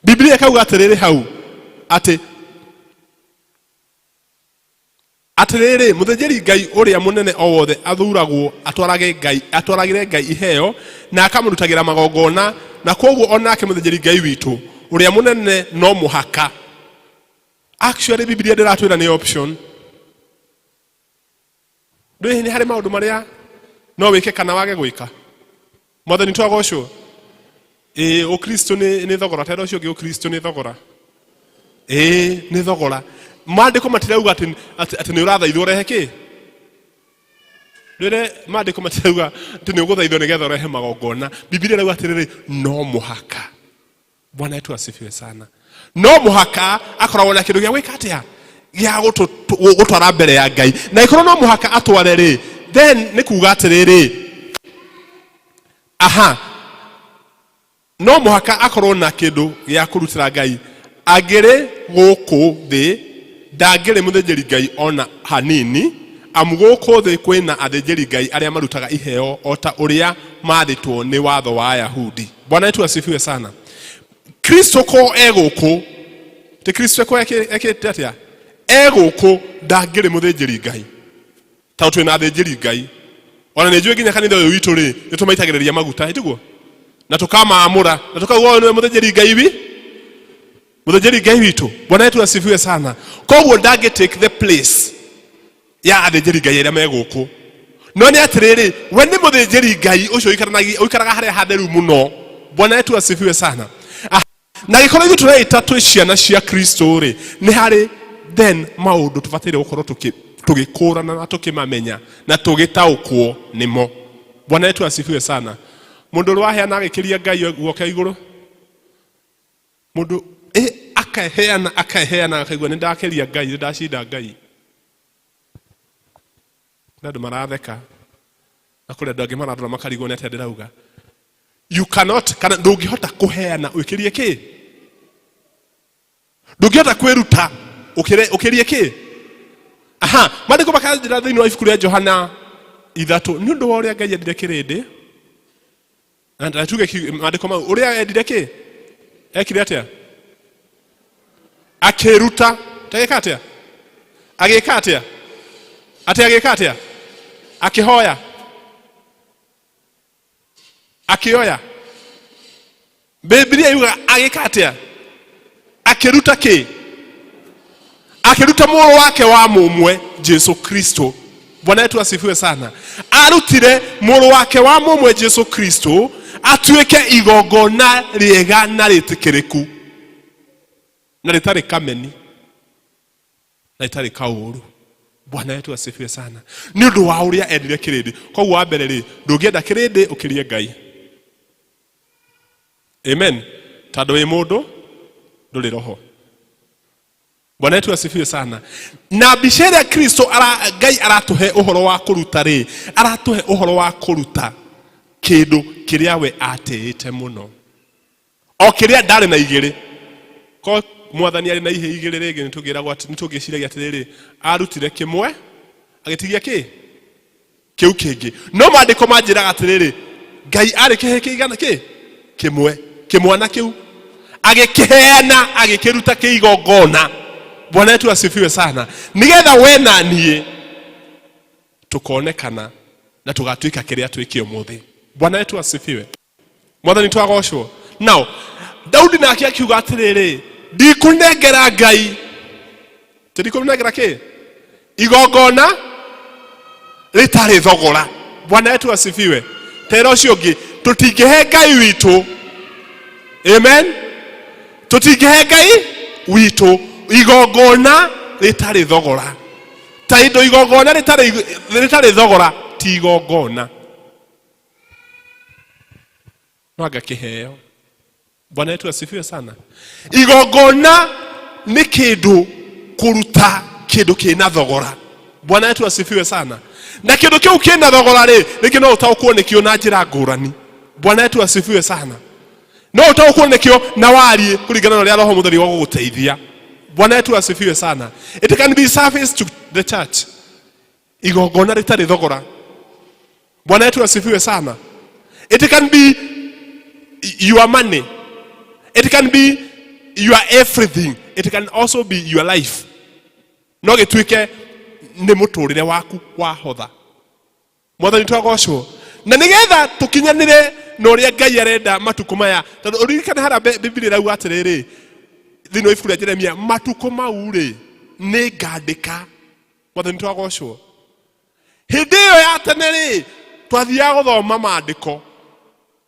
[SPEAKER 14] Biblia ĩkauga atĩrĩrĩ hau atĩ atĩrĩrĩ, mũthĩnjĩri Ngai ũrĩa mũnene o wothe athuragwo atwarage Ngai, atwaragĩre Ngai iheo na akamũrutagĩra magongona, na kwoguo onake mũthĩnjĩri Ngai witũ ũrĩa mũnene no mũhaka. Actually Biblia ndĩratwĩra nĩ option. Ndũĩ nĩ harĩ maũndũ marĩa no wĩke kana wage gwĩka. Mwathani twagocwo. Ĩĩ, ũkristo nĩ thogora tera ũcio ũngĩ. Ũkristo nĩ thogora. Ĩĩ, nĩ thogora. Maandĩko matirauga atĩ nĩ ũrathaithwo ũrehe kĩ. Rĩrĩa maandĩko matirauga atĩ nĩ ũgũthaithwo nĩgetha ũrehe magongona, Biblia ĩrauga atĩrĩrĩ, no mũhaka. Bwana wetu asifiwe sana. No mũhaka akoragwo na kĩndũ gĩa gwĩka atĩa, gĩa gũtwara mbere ya Ngai. Na ĩkorwo no mũhaka atware rĩ, then nĩ kuga atĩrĩrĩ, aha, no mũhaka akorwo na kĩndũ gĩa kũrutĩra Ngai. Angĩrĩ gũkũ thĩ ndangĩrĩ mũthĩnjĩri Ngai ona hanini, amu gũkũ thĩ kwĩna athĩnjĩri Ngai arĩa marutaga iheo o ta ũrĩa mathĩtwo nĩ watho wa Ayahudi. Bwana wetu asifiwe sana. Kristo ko e gũkũ ti Kristo ko ekĩte atĩa? E gũkũ ndangĩrĩ mũthĩnjĩri Ngai, tondũ twĩna athĩnjĩri Ngai. Ona nĩ njũĩ nginya kanitha ũyũ witũ rĩ, nĩ tũmaitagĩrĩria maguta, ĩtiguo, na tũkamaamũra na tũkauga ũyũ nĩwe mũthĩnjĩri Ngai wi mũthĩnjĩri Ngai witũ. Bwana wetu asifiwe sana. Koguo ndangĩ take the place ya athĩnjĩri Ngai arĩa me gũkũ, no nĩ atĩrĩrĩ, we nĩ mũthĩnjĩri Ngai ũcio ũikaraga harĩa hatheru mũno. Bwana wetu asifiwe sana. Na gĩkorwo ithuĩ tũreĩta twĩ ciana cia Kristo rĩ, nĩ harĩ then maũndũ tũbataire gũkorwo tũgĩkũrana na tũkĩmamenya na tũgĩtaũkwo nĩmo. Bwana wetu asifiwe sana. Mũndũ ũrĩa waheana agĩkĩria Ngai guoka igũrũ, mũndũ akaheana akaheana akaigua nĩ ndakĩria Ngai, nĩ ndacinda Ngai. Kũrĩ andũ maratheka na kũrĩ andũ angĩ marandora makarigwo nĩ atĩa ndĩrauga. You cannot, kana ndũngĩhota kũheana ũkĩrie kĩ, ndũngĩhota kwĩruta ũkĩrie kĩ. Aha, maandĩko makanjĩra thĩinĩ wa ibuku rĩa Johana 3, nĩ ũndũ wa ũrĩa Ngai endire kĩrĩndĩ, na tuge maandĩko mau, ũrĩa endire kĩ, ekire atĩa? Akĩruta. Tagĩka atĩa? Agĩka atĩa? Atĩ agĩka atĩa? Akĩhoya, akĩoya. Biblia yugaga agĩka atĩa? Akĩruta kĩ? Akĩruta mũrũ wake wa mũmwe Jesu Kristo. Bwana wetu asifiwe sana. Arutire mũrũ wake wa mũmwe Jesu Kristo atuĩke igongona rĩega na rĩtĩkĩrĩku na rĩtarĩ kameni na rĩtarĩ kaũru. Bwana wetu asifiwe sana. Nĩ ũndũ wa ũrĩa endire kĩrĩndĩ. Koguo wa mbere rĩ, ndũngĩenda kĩrĩndĩ ũkĩrie Ngai. Amen. Tondũ wĩ mũndũ ndũrĩ roho. Bwana wetu asifiwe sana. Na mbica ĩrĩa Kristo Ngai aratũhe ũhoro wa kũruta rĩ, aratũhe ũhoro wa kũruta kĩndũ kĩrĩa we atĩĩte mũno, o kĩrĩa ndarĩ na igĩrĩ. Ko mwathani arĩ na ihĩ igĩrĩ rĩngĩ, nĩtũngĩragwo atĩ, nĩtũngĩciragia atĩrĩrĩ, arutire kĩmwe agĩtigia kĩ kĩu kĩngĩ. No maandĩko manjĩraga atĩrĩrĩ, Ngai arĩ kĩhĩ kĩigana kĩ kĩmwe, kĩmwana kĩu agĩkĩheana, agĩkĩruta kĩigongona. Bwana wetu asifiwe sana. Nĩgetha we na niĩ tũkonekana na tũgatuĩka kĩrĩa twĩke ũmũthĩ. Bwana wetu asifiwe. Mwathani twagocwo. Now Daudi nake akiuga atĩrĩrĩ, ndikũnengera Ngai, tindikũnengera kĩ igongona rĩtarĩ thogora. Bwana wetu asifiwe. Tera ũcio ũngĩ, tũtingĩhe Ngai witũ, amen, tũtingĩhe Ngai witũ igongona rĩtarĩ thogora. Ta indo igongona rĩtarĩ thogora ti ti igongona no anga kĩheo. Bwana wetu asifiwe sana. Igongona nĩ kĩndũ kũruta kĩndũ kĩna thogora. Bwana wetu asifiwe sana. Na kĩndũ kĩu kĩna thogora rĩ, rĩngĩ no ũtaũkwo nĩkĩo na njĩra ngũrani. Bwana wetu asifiwe sana. No ũtaũkwo nĩkĩo na warie kũringana na ũrĩa Roho Mũtheru egũgũteithia. Bwana wetu asifiwe sana. It can be service to the church. Igongona rĩtarĩ thogora. Bwana wetu asifiwe sana. It can be your money. It can be your everything. It can also be your life. No gĩtuĩke nĩ mũtũrĩre waku wahotha. Mwathani twagocwo. Na nĩgetha tũkinyanĩre na ũrĩa Ngai arenda matukũ maya, tondũ ũririkane harĩa Biblia ĩrauga atĩrĩrĩ, thĩinĩ wa ibuku rĩa Jeremia, matukũ mau rĩ, nĩ ngandĩka. Mwathani twagocwo. Hĩndĩ ĩyo ya tene rĩ, twathiaga gũthoma maandĩko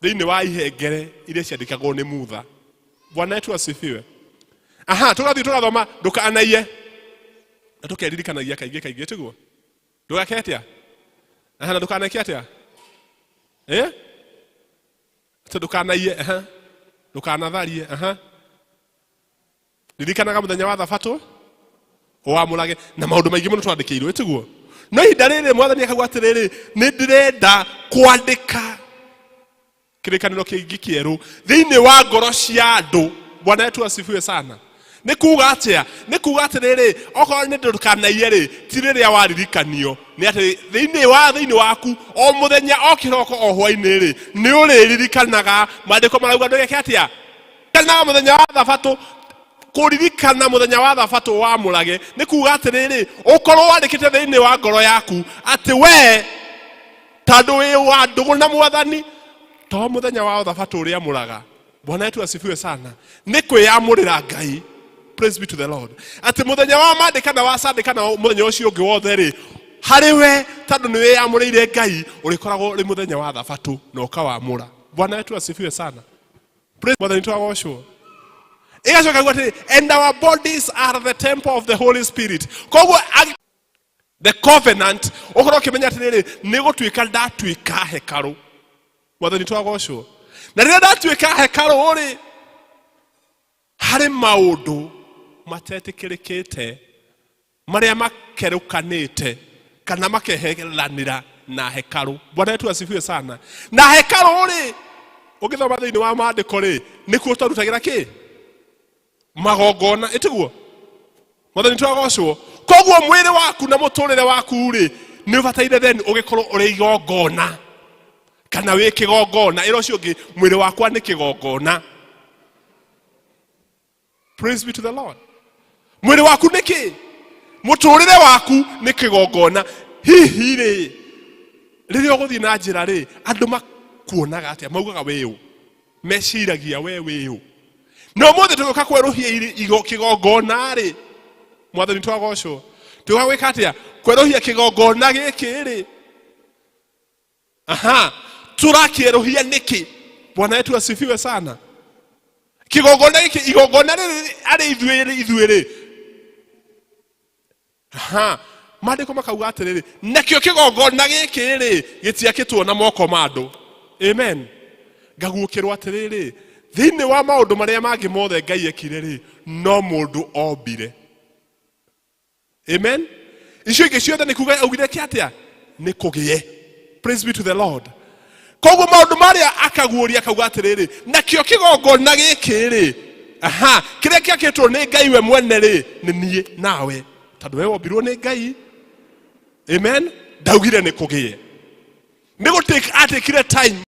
[SPEAKER 14] thĩinĩ wa ihengere iria ciandĩkagwo nĩ Mutha. Bwana wetu asifiwe. Aha, tũgathiĩ tũgathoma ndũkanaiye. Na tũkeririkanagia kaingĩ kaingĩ tiguo? Ndũgake atĩa? Aha, na ndũkaneke atĩa? Eh? Atĩ ndũkanaiye, aha. Ndũkanatharie, aha. Ririkanaga mũthenya wa thabatũ wamũrage na maũndũ maingĩ mũno twandĩkĩirwo tiguo? No ihinda rĩrĩ mwathani akauga atĩrĩrĩ, nĩ ndĩrenda kwandĩka kĩrĩkanĩro kĩngĩ kĩerũ thĩinĩ wa ngoro cia andũ. Bwana wetu asifiwe sana. Nĩ kuga atĩa? Nĩ kuga atĩrĩrĩ, okorwo nĩ ndũkanaiye rĩ, ti rĩrĩa waririkanio, nĩ atĩ thĩinĩ waku o mũthenya o kĩroko o hwainĩ rĩ, nĩ ũrĩririkanaga. Maandĩko marauga ndũgeke atĩa? Ririkanaga mũthenya wa thabatũ. Kũririkana mũthenya wa thabatũ wamũrage nĩ kuga atĩrĩrĩ, ũkorwo wandĩkĩte thĩinĩ wa ngoro yaku atĩ we tondũ wĩ wa ndũgũ na mwathani, to mũthenya wa thabatũ ũrĩamũraga. Bwana wetu asifiwe sana. Nĩ kwĩyamũrĩra Ngai. Praise be to the Lord. Atĩ mũthenya wa Monday kana wa Sunday kana mũthenya ũcio ũngĩ wothe rĩ, harĩ we tondũ nĩ wĩyamũrĩire Ngai, ũrĩkoragwo ũrĩ mũthenya wa thabatũ na ũkawamũra. Bwana wetu asifiwe sana. Praise Mwathani twagocwo. Ĩgacoka kuga atĩrĩ, and our bodies are the temple of the Holy Spirit. Koguo the covenant ũkorwo ũkĩmenya atĩrĩrĩ, nĩ gũtuĩka ndatuĩka hekarũ. Mwathani twagocwo. Na rĩrĩa ndatuĩka hekarũ rĩ, harĩ maũndũ matetĩkĩrĩkĩte marĩa makerũkanĩte kana makeheranĩra na hekarũ. Bwana wetu asifiwe sana. Na hekarũ rĩ, ũngĩthoma thĩinĩ wa maandĩko rĩ, nĩkuo twarutagĩra kĩ? Magongona, ĩtiguo? Mwathani twagocwo. Koguo mwĩrĩ waku na mũtũrĩre waku rĩ, nĩ ũbataire then ũgĩkorwo ũrĩ igongona kana wĩ kĩgongona. Ĩra ũcio ũngĩ, mwĩrĩ wakwa nĩ kĩgongona. Praise be to the Lord. Mwĩrĩ waku nĩ kĩ? Mũtũrĩre waku nĩ kĩgongona. Hihi rĩ, rĩrĩa ũgũthiĩ na njĩra rĩ, andũ makuonaga atĩa? Maugaga wĩ ũ? Meciragia we wĩ ũ? Na ũmũthĩ tũgĩũka kwerũhia kĩgongona rĩ, Mwathani twagocwo. Tũgĩũka gwĩka atĩa? Kwerũhia kĩgongona gĩkĩ rĩ. Aha, tũrakĩerũhia nĩkĩ? Bwana wetu asifiwe sana. Kĩgongona gĩkĩ, igongona rĩrĩ arĩ ithuĩ ithuĩ rĩ. Aha, maandĩko makauga atĩrĩrĩ, nakĩo kĩgongona gĩkĩ rĩ, gĩtiakĩtwo na moko ma andũ. Amen. Ngaguũkĩrwo atĩrĩrĩ, thĩinĩ wa maũndũ marĩa mangĩ mothe Ngai ekire rĩ, no mũndũ ombire. Amen. Icio ingĩ ciothe nĩ kuga augire kĩ atĩa? Nĩ kũgĩe. Praise be to the Lord. Koguo maũndũ marĩa akaguũria akauga atĩrĩrĩ, nakĩo kĩgongona gĩkĩ rĩ, aha, kĩrĩa kĩakĩtwo nĩ Ngai we mwene rĩ, nĩ niĩ nawe, tondũ we wombirwo nĩ Ngai. Amen. Ndaugire nĩ kũgĩe. Nĩ gũtake atakire time.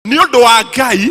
[SPEAKER 14] Nĩ ũndũ wa Ngai